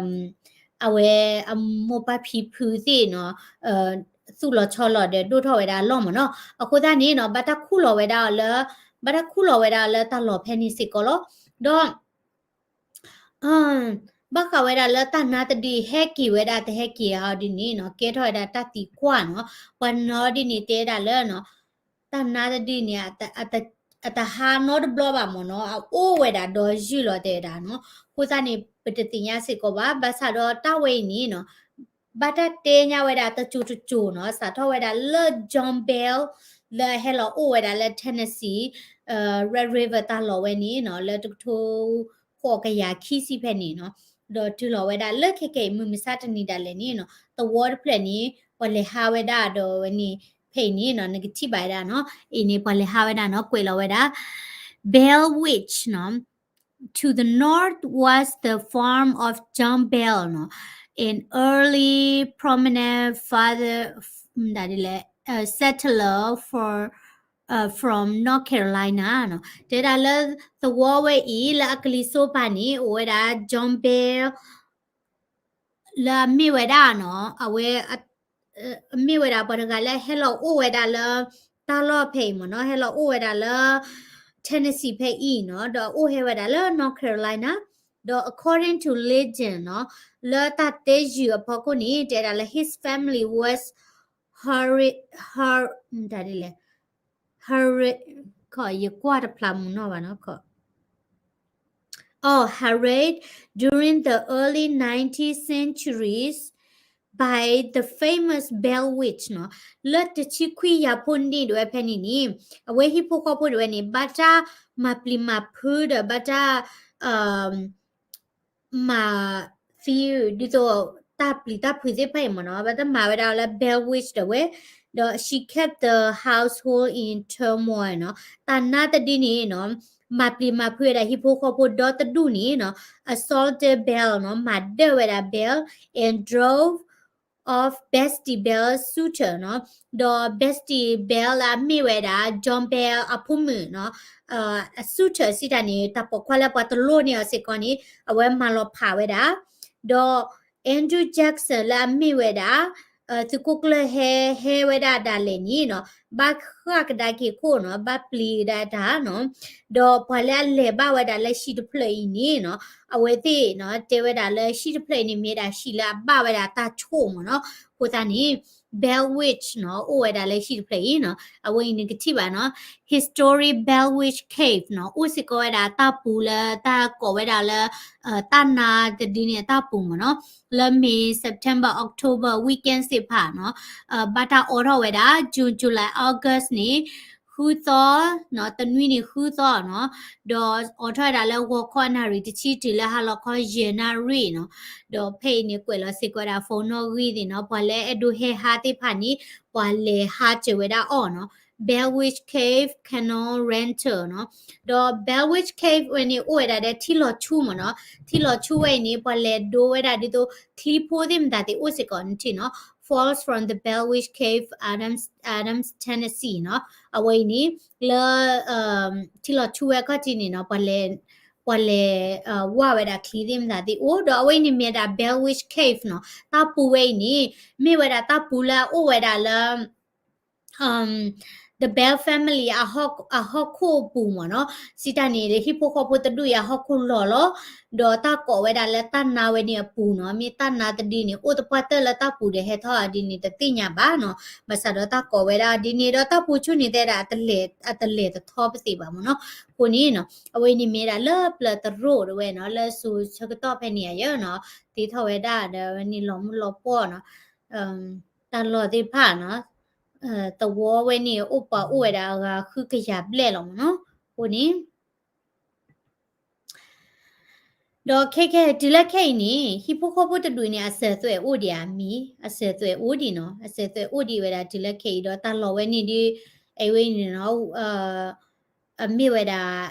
အဝဲအမိၢ်ပၢ်ဖံဖုသ့ၣ်နီၤ သူၣ်လီၤဆီလီၤဒီးဒိၣ်ထီၣ်ဝဲဒၣ်အလီၢ်မ့ၢ်နီၤ, အဃိသတးန့ၣ်နီၤ ဘၣ်တၢ်ခူၣ်လီၤဝဲဒၣ်အီၤလၢ ဘၣ်တၢ်ခူၣ်လီၤဝဲဒၣ်အီၤလၢတၢ်လီၢ်ဖဲန့ၣ်စ့ၢ်ကီးလီၤ, ဒီး ဘၣ်ဃးဝဲဒၣ်လၢတၢ်နါတဒုဟဲက့ၤဝဲဒၣ်တဟဲက့ၤဧါဒ်န့ၣ်နီၤ ကဲထီၣ်ဝဲဒၣ်တၢ်သံကွၢ်နီၤ, ပှၤနီၤဒ်န့ၣ်တဲဝဲဒၣ်လၢနီၤ တၢ်နါတဒုန့ၣ် အတဟါနီတဘျီဘၣ်မ့ၢ်နီၤ, အအိၣ်ဝဲဒၣ်ဒီးယုၢ်လီၤတဲဝဲဒၣ်နီၤ, အဃိသတးန့ၣ် ပတသ့ၣ်ညါစ့ၢ်ကီးဘၣ်, ဘၣ်ဆၣ်ဒီးတၢ်ဝဲအံၤန့ၣ်နီၤ ဘၣ်တၢ်တဲညါဝဲဒၣ်တစိၤတစိၤနီၤ, စးထီၣ်ဝဲဒၣ်လၢ John Bell လၢအဟဲလီၤအိၣ်ဝဲဒၣ်လၢ Tennessee Red River တၢ်လီၢ်ဝဲန့ၣ်နီၤ လၢတကထိဃိးကယၤခံဆံဖဲန့ၣ်နီၤ, ဒီးတုၤလီၤဝဲဒၣ်လၢခဲကနံၣ်အံၤ မုၢ်မဆါတနံၤဒၣ်လဲာ်န့ၣ်နီၤ သဝီတဖျၢၣ်န့ၣ် ပှၤလဲၤဟးဝဲဒၣ်ဒီးဝဲန့ၣ် ဖဲအံၤန့ၣ်နီၤ နကထံၣ်ဘၣ်ဝဲဒၣ်နီၤ, အံၤန့ၣ် ပှၤလဲၤဟးဝဲဒၣ်နီၤ ကွဲးလီၤဝဲဒၣ် Bell Ridge နီၤ To the north was the farm of John Bell နီၤ an early prominent father ဒ်လဲၣ် settler for from North Carolina နီၤ, တဲဒၣ်လၢသဝီဝဲအံၤ လၢအကလံၤစိးပၤန့ၣ် အိၣ်ဝဲဒၣ် John Bell လၢအမ့ၢ်ဝဲဒၣ်နီၤ အဝဲ မ့ၢ်ဝဲဒၣ်ပှၤတဂၤလၢဟဲလီၤအိၣ်ဝဲဒၣ်လၢ တၢ်လီၢ်ဖဲအံၤမ့ၢ်နီၤ, ဟဲလီၤအိၣ်ဝဲဒၣ်လၢ Tennessee ဖဲအံၤနီၤ, ဒီးအိၣ်ဟဲဝဲဒၣ်လၢ North Carolina, ဒီး according to legend နီၤ, လၢတၢ်တဲယုၢ်အဖီခိၣ်န့ၣ် တဲဒၣ်လၢ his family was hurry, hur, တၢ်ဒ်လဲၣ် hurry, ခီ ယကွၢ်တဖျါမုၢ်နီၢ်ဘၣ်နီၤ, ခီ or harried during the early nineteenth centuries by the famous Blair Witch နီၤ. လၢတဆံခွံယၤဖိနံၣ်ဒၣ်ဝဲဖဲန့ၣ်န့ၣ် အဝဲဟံၣ်ဖိဃီဖိဒၣ်ဝဲန့ၣ် ဘၣ်တၢ်မၤပျံၤမၤဖုးဒီး ဘၣ်တၢ် မၤသံ ဒ်သိးတၢ်ပျံၤတၢ်ဖုးသ့ၣ်တဖၣ်အံၤမ့ၢ်နီၤ, ဘၣ်တၢ်မၤဝဲဒၣ်လၢ Blair Witch ဒၣ်ဝဲ, ဒီး she kept the household in turmoil နီၤ. တၢ်နါတဒုန့ၣ်နီၤ မၤပျံၤမၤဖုးဝဲဒၣ် ဟံၣ်ဖိဃီဖိဒီတဒူၣ်န့ၣ်နီၤ assaulted Blair နီၤ, မၤဒၢၣ်ဝဲဒၣ် Blair and drove off Bestie Blair's suitor နီၤ, ဒီး Bestie Blair လၢအမ့ၢ်ဝဲဒၣ် John Blair အဖိမုၣ်နီၤ, အ suitor စံးတၢ်န့ၣ် တၢ်ပိာ်ခွါလၢပှၤတလိၣ်န့ၢ်အီၤစ့ၢ်ကီးန့ၣ် အဝဲမၤလီၤဖးဝဲဒၣ်, ဒီး Andrew Jackson လၢအမ့ၢ်ဝဲဒၣ် သုးခိၣ်ကျၢၢ်ဟဲ ဟဲဝဲဒၣ်ဒၣ်လဲာ်န့ၣ်နီၤ, ဘၣ်ဃၣ်ကဒါက့ၤခိၣ်နီၤ, ဘၣ်ပျံၤကဒါတၢ်နီၤ, ဒီးပှၤလၢအလဲၤဘၣ်ဝဲဒၣ်လၢဟံၣ်တဖျၢၣ်အံၤန့ၣ်နီၤ, အဝဲသ့ၣ်နီၤ တဲဝဲဒၣ်လၢဟံၣ်တဖျၢၣ်အံၤန့ၣ် မ့ၢ်ဒၣ်ဟံၣ်လၢအဘၣ်ဝဲဒၣ်တၢ်ဆိၣ်မ့ၢ်နီၤ, အဃိသတးန့ၣ် Blair Witch နီၤ အိၣ်ဝဲဒၣ်လၢဟံၣ်တဖျၢၣ်အံၤနီၤ, အဝဲအံၤန့ၣ်ကထံၣ်ဘၣ်နီၤ, Historic Blair Witch Cave နီၤ, အိၣ်စ့ၢ်ကီးဝဲဒၣ်တၢ်ပူၤလၢတၢ်ကိးဝဲဒၣ်လၢ တၢ်နါတဒုန့ၣ်အတၢ်ပူၤမ့ၢ်နီၤ, လၢ May, September, October weekend သ့ၣ်တဖၣ်နီၤ, ဘၣ်တၢ်အိးထီၣ်ဝဲဒၣ် June, July, August န့ၣ် ဃုသီ, တနွံန့ၣ်ဃုသီနီၤ, ဒီးအိးထီၣ်ဝဲဒၣ်လၢဂီၤခီအနၣ်ရံၣ်တဆံတုၤလၢဟါလီၤခီယဲၢ်နၣ်ရံၣ်နီၤ, ဒီးဖဲအံၤန့ၣ်ကွဲးလီၤစ့ၢ်ကီးဝဲဒၣ် phone နီၣ်ဂံၢ်သ့ၣ်နီၤ, ပှၤလၢအဲၣ်ဒိးဟဲဟးသ့ၣ်တဖၣ်န့ၣ် ပှၤလဲၤဟးစၢၤဝဲဒၣ်အီၤနီၤ, Blair Witch Cave Canoe Rental နီၤ, ဒီး Blair Witch Cave ဝဲန့ၣ်အိၣ်ဝဲဒၣ်ဒီးထံလီၤဆူမ့ၢ်နီၤ, ထံလီၤဆူဝဲအံၤန့ၣ် ပှၤလဲၤဒိဝဲဒၣ်ဒ်သိးချံဖိသ့ၣ်မတၤသ့ၣ်အိၣ်စ့ၢ်ကီးန့ၣ်ထံၣ်နီၤ, Falls from the Blair Witch Cave, Adams, Adams, Tennessee နီၤ, အဝဲအံၤန့ၣ် လၢ ထံလီၤဆူဝဲခီၣ်ထံးန့ၣ်နီၤ, ပှၤလဲၤ ပှၤလဲၤ ဝၢ်ဝဲဒၣ်ချံသ့ၣ်မတၤသ့ၣ်အိၣ်, ဒီးအဝဲအံၤန့ၣ်မ့ၢ်ဝဲဒၣ် Blair Witch Cave နီၤ, တၢ်ပူၤဝဲအံၤန့ၣ် မ့ၢ်ဝဲဒၣ်တၢ်ပူၤလၢအအိၣ်ဝဲဒၣ်လၢ the Blair family အဟီၣ်ခိၣ်အပူၤမ့ၢ်နီၤ, စံးတၢ်န့ၣ် ဟံၣ်ဖိဃီဖိတဒူၣ်အံၤအဟီၣ်ခိၣ်လီၤလီၤ, ဒီးတၢ်ကိးဝဲဒၣ်လၢတၢ်နါဝဲန့ၣ်အပူၤနီၤ, မ့ၢ်တၢ်နါတဒုန့ၣ် အိၣ်သပှၢ်တၢၢ်လၢတၢ်ပူၤဒီးဟဲထီၣ်အဒ်န့ၣ် တသ့ၣ်ညါဘၣ်နီၤ, ဘၣ်ဆၣ်ဒီးတၢ်ကိးဝဲဒၣ်ဒ်န့ၣ် ဒီးတၢ်ပူၤဆူၣ်န့ၣ်တဲဒၣ် အတလဲၤတထီပသ့ၣ်ဘၣ်မ့ၢ်နီၤ, အဃိန့ၣ်နီၤ အဝဲန့ၣ်မ့ၢ်ဒၣ်လၢပျၢၤတရိၣ်တဝဲနီၤ, လၢစိၤဆၢကတီၢ်ဖဲန့ၣ်အယၢနီၤ, တ့ထီၣ်ဝဲဒၣ်ဒီးအဝဲန့ၣ်လီၤမုၢ်လီၤပှီၢ်နီၤ, တၢ်လီၢ်သ့ၣ်တဖၣ်နီၤ, သဝီဝဲန့ၣ်အိၣ်ပှၤအိၣ်ဝဲဒၣ်အဂၤဃုကယၤဘျဲၣ်လီၤမ့ၢ်နီၤ, အဃိန့ၣ် ဒီးခဲခဲတုၤလၢခဲအံၤန့ၣ် ဟံၣ်ဖိဃီဖိတဒူၣ်န့ၣ် အစၢၤသွဲၣ်အိၣ်ဒံးဧါမံၤ, အစၢၤသွဲၣ်အိၣ်ဒံးနီၤ, အစၢၤသွဲၣ်အိၣ်ဒံးဝဲဒၣ်တုၤလၢခဲအံၤ ဒီးတၢ်လီၢ်ဝဲန့ၣ်ဒ် အဝဲန့ၣ်နီၤ အမ့ၢ်ဝဲဒၣ်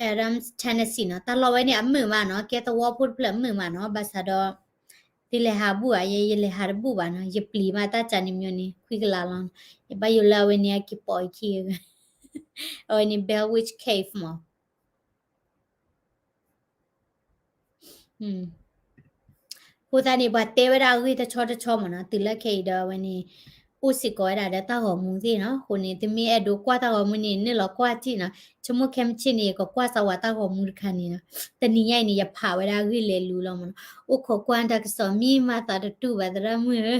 Adams, Tennessee နီၤ, တၢ်လီၢ်ဝဲန့ၣ်အမုာ်မးနီၤ, ကဲသဝီဖိတဖျၢၣ်အမုာ်မးနီၤ, ဘၣ်ဆၣ်ဒီး သုလဲၤဟးဘူၣ်ဧါ, ယဲယလဲၤဟးတဘူၣ်ဘၣ်နီၤ, ယပျံၤမးတၢ်ကန့ၣ်မ့ၢ်န့ၣ် ခွံကလးလီၤ, ယဘၣ်ယိၣ်လၢအဝဲန့ၣ်အက့ၤပိာ်အခံ, အဝဲန့ၣ် Blair Witch Cave မး အဃိသတးန့ၣ် ပှၤတဲဝဲဒၣ်အဂ့ၢ်တဆီတဆီမ့ၢ်နီၤ, တုၤလၢခဲအံၤဒီးအဝဲန့ၣ် အိၣ်စ့ၢ်ကီးဝဲဒၣ်ဒီးတၢ်ဂီၤမူသ့ၣ်နီၤ, အဃိန့ၣ် သုမ့ၢ်အဲၣ်ဒိးကွၢ်တၢ်ဂီၤမူန့ၣ် နုာ်လီၤကွၢ်ထံၣ်နီၤ, ဆိကမိၣ်ခဲမုၢ်ဆ့ၣ်န့ၣ် ယကကွၢ်စၢ်ဝဲတၢ်ဂီၤမူတခါန့ၣ်နီၤ, တနံၤညါအံၤန့ၣ် ယဖးဝဲဒၣ်အဂ့ၢ်လဲၤလူလီၤမ့ၢ်နီၤ, အိၣ်ခိးကွၢ်တၢ်ကစီၣ်မံမၤသးတတူၢ်ဘၣ်သရၣ်မုၣ်ဧၢ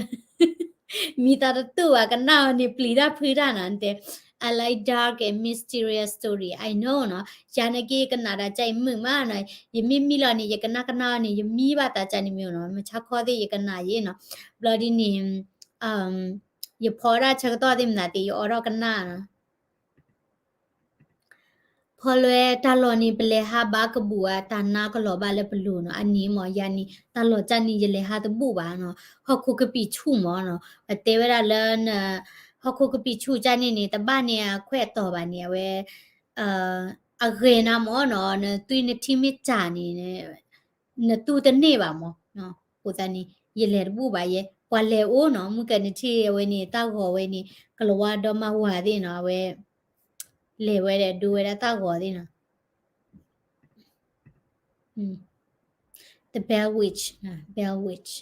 မံသးတတူၢ်ဘၣ် ကနၣ်အီၤန့ၣ် ပျံၤတၢ်ဖုးတၢ်နီၤ, တဲ I like dark and mysterious story, I know နီၤ, ယၤန့ၣ်က့ၤ ယကနၣ်တၢ်ကၢ်အံၤမုာ်မးနီၤ, ယမ့ၢ်မံလီၤန့ၣ် ယကနၣ်ကနၣ်အီၤန့ၣ် ယမံဘၣ်တၢ်ကၢ်န့ၣ်မ့ၢ်နီၤ, မုၢ်ဆါခီသ့ၣ် ယကနၣ်ယဲနီၤ, ဘျီဒ်န့ၣ် ယဖီဒၣ်ဆၢကတီၢ်သ့ၣ်မနုၤသ့ၣ် ယအိးထီၣ်ကနၣ်နီၤ ဖီလွဲတၢ်လီၢ်န့ၣ် ပလဲၤဟးဘၣ်ကဘူၣ်ဧါ, တၢ်နါကလီၤဘၣ်လၢပလိၤနီၤ, အန့ၣ်မ့ၢ်ယၤန့ၣ် တၢ်လီၢ်ကၢ်န့ၣ် ယလဲၤဟးတဘူၣ်ဘၣ်နီၤ, ဟီၣ်ခိၣ်ကပံာ်ဆူၣ်မ့ၢ်နီၤ, ပတဲဝဲဒၣ်လၢ ဟီၣ်ခိၣ်ကပံာ်ဆူၣ်ကၢ်န့ၣ်န့ၣ် တဘၣ်န့ၣ်အခွဲးအတီၤဘၣ်န့ၣ် အဝဲ အဂဲၤနၤမ့ၢ်နီၤ, နသွံၣ်နထံမ့ၢ်တၢ်န့ၣ် နတူၢ်တန့ၢ်ဘၣ်မ့ၢ်, အဃိသတးန့ၣ် ယလဲၤတဘူၣ်ဘၣ်ယဲ, ပှၤလဲၤအိၣ်နီၤ, မုၢ်ကနထံၣ်အဝဲန့ၣ် တၢ်ဂီၤဝဲန့ၣ် ကလၤဝါဒီမါဝၤသ့ၣ်နီၤ, အဝဲ လဲၤဝဲဒၣ်ဒိဝဲဒၣ်တၢ်ဂီၤသ့ၣ်နီၤ, the Blair Witch, Blair Witch.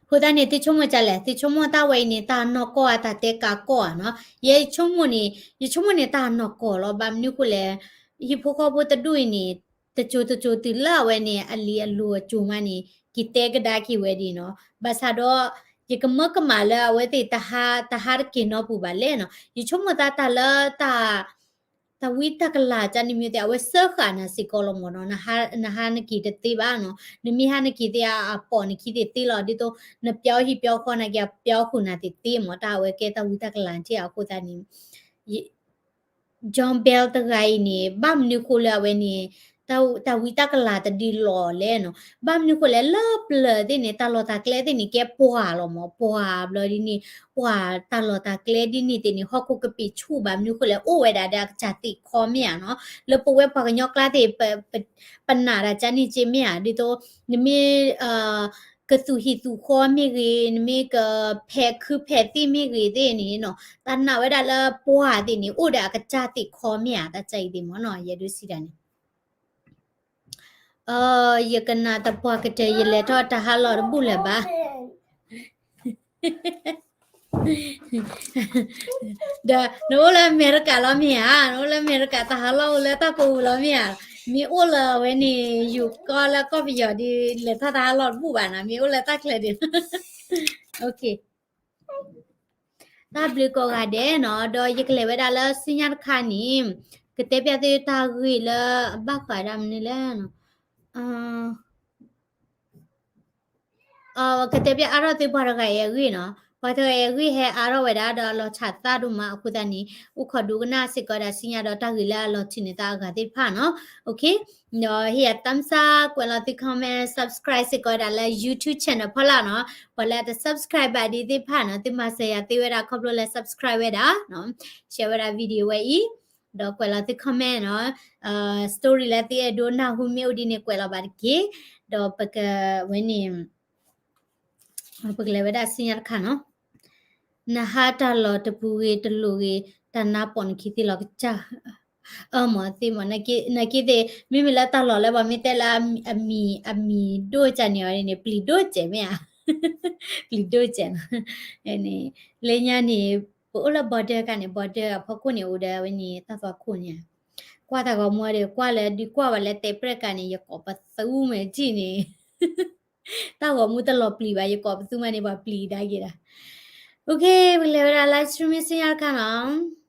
အဃိသတးန့ၣ် သုဆိကမိၣ်ဒ်လဲၣ်, သုဆိကမိၣ်တၢ်ဝဲအံၤန့ၣ် တၢ်နီၢ်ကီၢ်ဧါ တၢ်တဲကးကီၢ်ဧါနီၤ, ယဆိကမိၣ်န့ၣ် ယဆိကမိၣ်န့ၣ် တၢ်နီၢ်ကီၢ်လီၤ, ဘၣ်မနုၤအဃိလဲၣ်, ဟံၣ်ဖိဃီဖိတဒူၣ်အံၤန့ၣ် တစိၤတစိၤတုၤလၢအဝဲန့ၣ် အလံၤအလိၤအစိၤမးန့ၣ် က့ၤတဲကဒါက့ၤဝဲဒၣ်နီၤ, ဘၣ်ဆၣ်ဒီး ယကမၢကမၣ်လၢအဝဲသ့ၣ် တဟးတက့ၤနီတပူၤဘၣ်လဲၣ်နီၤ, ယဆိကမိၣ်တၢ်တၢ်လၢတၢ် တၢ်ဝံတၢ်ကလၤတၢ်န့ၣ်မ့ၢ်သ့ၣ် အဝဲစၢဃာ်နၤစ့ၢ်ကီးလီၤမ့ၢ်နီၤ, နဟးနက့ၤတသ့ဘၣ်နီၤ, နမ့ၢ်ဟးနက့ၤသ့ၣ်အပီၣ်နခံသ့ၣ်သ့လီၤ, ဒ်သိးနပျီဟံၣ်ပျီဃီနာ်က့ အပျီဃုာ်နၤသ့ၣ်သ့မ့ၢ် တၢ်အဝဲကဲတၢ်ဝံတၢ်ကလၤထံၣ်အဃိသတးန့ၣ် John Bell တဂၤအံၤန့ၣ် ဘၣ်မနုၤဃိလၢအဝဲန့ၣ် တၢ်ဝံတၢ်ကလၤတဒုးလီၤလဲၣ်နီၤ, ဘၣ်မနုၤဃိလဲၣ် လၢပျၢၤသ့ၣ်န့ၣ် တၢ်လီၢ်တၢ်ကျဲသ့ၣ်န့ၣ် ကဲပှၢ်လီၤမ့ၢ်, ပှၢ်ဘျီဒ်န့ၣ် ပှၢ်တၢ်လီၢ်တၢ်ကျဲဒ်န့ၣ်သ့ၣ်န့ၣ် ဟီၣ်ခိၣ်ကပ့ၤဆူၣ်ဘၣ်မနုၤဃိလဲၣ် အိၣ်ဝဲဒၣ်ဒီးအကစၢ်သ့ၣ်ခီမ့ၢ်ဧါနီၤ, လၢပဝဲပှၤကညီကျါသ့ၣ် ပနာ်တၢ်ကန့ၣ်က့မ့ၢ်ဧါ, ဒ်သိး နမ့ၢ် ကသူၣ်ဟံၣ်သူၣ်ဃီမ့ၢ်ဂ့ၤ, နမ့ၢ်ကဖဲးခုဖဲးသ့ၣ်မ့ၢ်ဂ့ၤသ့ၣ်န့ၣ်နီၤ, တၢ်နာ်ဝဲဒၣ်လၢပှၢ်သ့ၣ်န့ၣ် အိၣ်ဒီးအကစၢ်သ့ၣ်ခီမ့ၢ်ဧါ, တၢ်ကၢအံၤသ့ၣ်မ့ၢ်နီၤ, ယဲဒိးစံးတၢ်န့ၣ် ယကနၣ်တပှၢ်ကတၢၢ် ယလဲၤထီၣ်တၢ်ဟးလီၢ်တဘူၣ်လၢၤဘၣ်. ဒီးနအိၣ်လၢအမဲရကၤလီၤမ့ၢ်ဧါ, နအိၣ်လၢအမဲရကၤ တၢ်ဟးလီၢ်အိၣ်လၢတၢ်ကိးပူၤလီၤမ့ၢ်ဧါ, မ့ၢ်အိၣ်လၢအဝဲန့ၣ် ယိၤကီၢ်လၢကီၢ်ပယီၤဒီး လဲၤထီၣ်တၢ်ဟးလီၢ်တဘူၣ်ဘၣ်နီၤ, မ့ၢ်အိၣ်လၢတၢ်ချၢဒ် တၢ်ဘျုးကိးဂၤဒဲးနီၤ, ဒီးယကလဲၤဝဲဒၣ်လၢဆူညါတခါန့ၣ် ကတဲပျးသုတၢ်ဂ့ၢ်လၢအဘၣ်ဃးဒၣ်မနုၤလဲၣ်နီၤ, ကတဲပျးအါထီၣ်သုပှၤတဂၤအံၤအဂ့ၢ်နီၤ, ပှၤတဂၤအံၤအဂ့ၢ်ဟဲအါထီၣ်ဝဲဒၣ်ဒီးအလီၤဆၣ်သၣ်ဒိၣ်မးအဃိသတးန့ၣ် အိၣ်ခိးဒိကနၣ်စ့ၢ်ကီးဒၣ်ဆူညါဒီးတၢ်ဂ့ၢ်လၢအလီၤထံးန့ၢ်သးအဂၤသ့ၣ်တဖၣ်နီၤ, ဒီးဟ့ၣ်ယၤ thumbs up ကွဲးလီၤသု comment subscribe စ့ၢ်ကီးဒၣ်လၢ YouTube channel ဖီလာ်နီၤ, ပှၤလၢအတ subscribe ဘၣ်ဒံးသ့ၣ်တဖၣ်နီၤ သုမၤစၢၤယၤသ့ဝဲဒၣ်ခီဖျိလၢ subscribe ဝဲဒၣ် share ဝဲဒၣ် video ဝဲအံၤ, ဒီးကွဲးလီၤသု comment နီၤ, story လၢသုအဲၣ်ဒိးနၢ်ဟူမ့ၢ်အိၣ်ဒ်န့ၣ် ကွဲးလီၤဘၣ်တက့ၢ်, ဒီးပကဝဲန့ၣ် ပကလဲၤဝဲဒၣ်ဆူညါတခါနီၤ, နဟးတၢ်လီၢ်တပူၤဂ့ၤတလိၣ်ဂ့ၤ တၢ်နါပိာ်နခံသ့လီၤကစၢ်, အမ့ၢ်သ့မ့ၢ် နာ်က့သ့ၣ် မ့မ့ၢ်လၢတၢ်လီၢ်လၢပှၤမ့ၢ်တဲလၢအမံၤ အမံၤဒိၣ်ကန့ၣ်အီၤန့ၣ် ပျံၤဒိၣ်စဲးမ့ၢ်ဧါ, ပျံၤဒိၣ်စဲးနီၤ, လၢညါန့ၣ် ပအိၣ်လၢ border ကန့ၣ် border အဖီခိၣ်န့ၣ် အိၣ်ဒီးဝဲန့ၣ် တၢ်သွၣ်ခိၣ်န့ၣ်, ကွၢ်တၢ်ဂီၤမူဒီး ကွၢ်လၢဒုးကွၢ်ဝဲလၢတဲးပြဲၣ်ကန့ၣ် ယကိးပသူမ့ၢ်ထံၣ်န့ၣ် တၢ်ဂီၤမူတလီၤပျံၤဘၣ် ယကိးပသူမ့ၢ်န့ၣ် ပှၤပျံၤဒါက့ၤဒၣ်, ပကလဲၤဝဲဒၣ် live stream ဆူညါတခါနီၤ.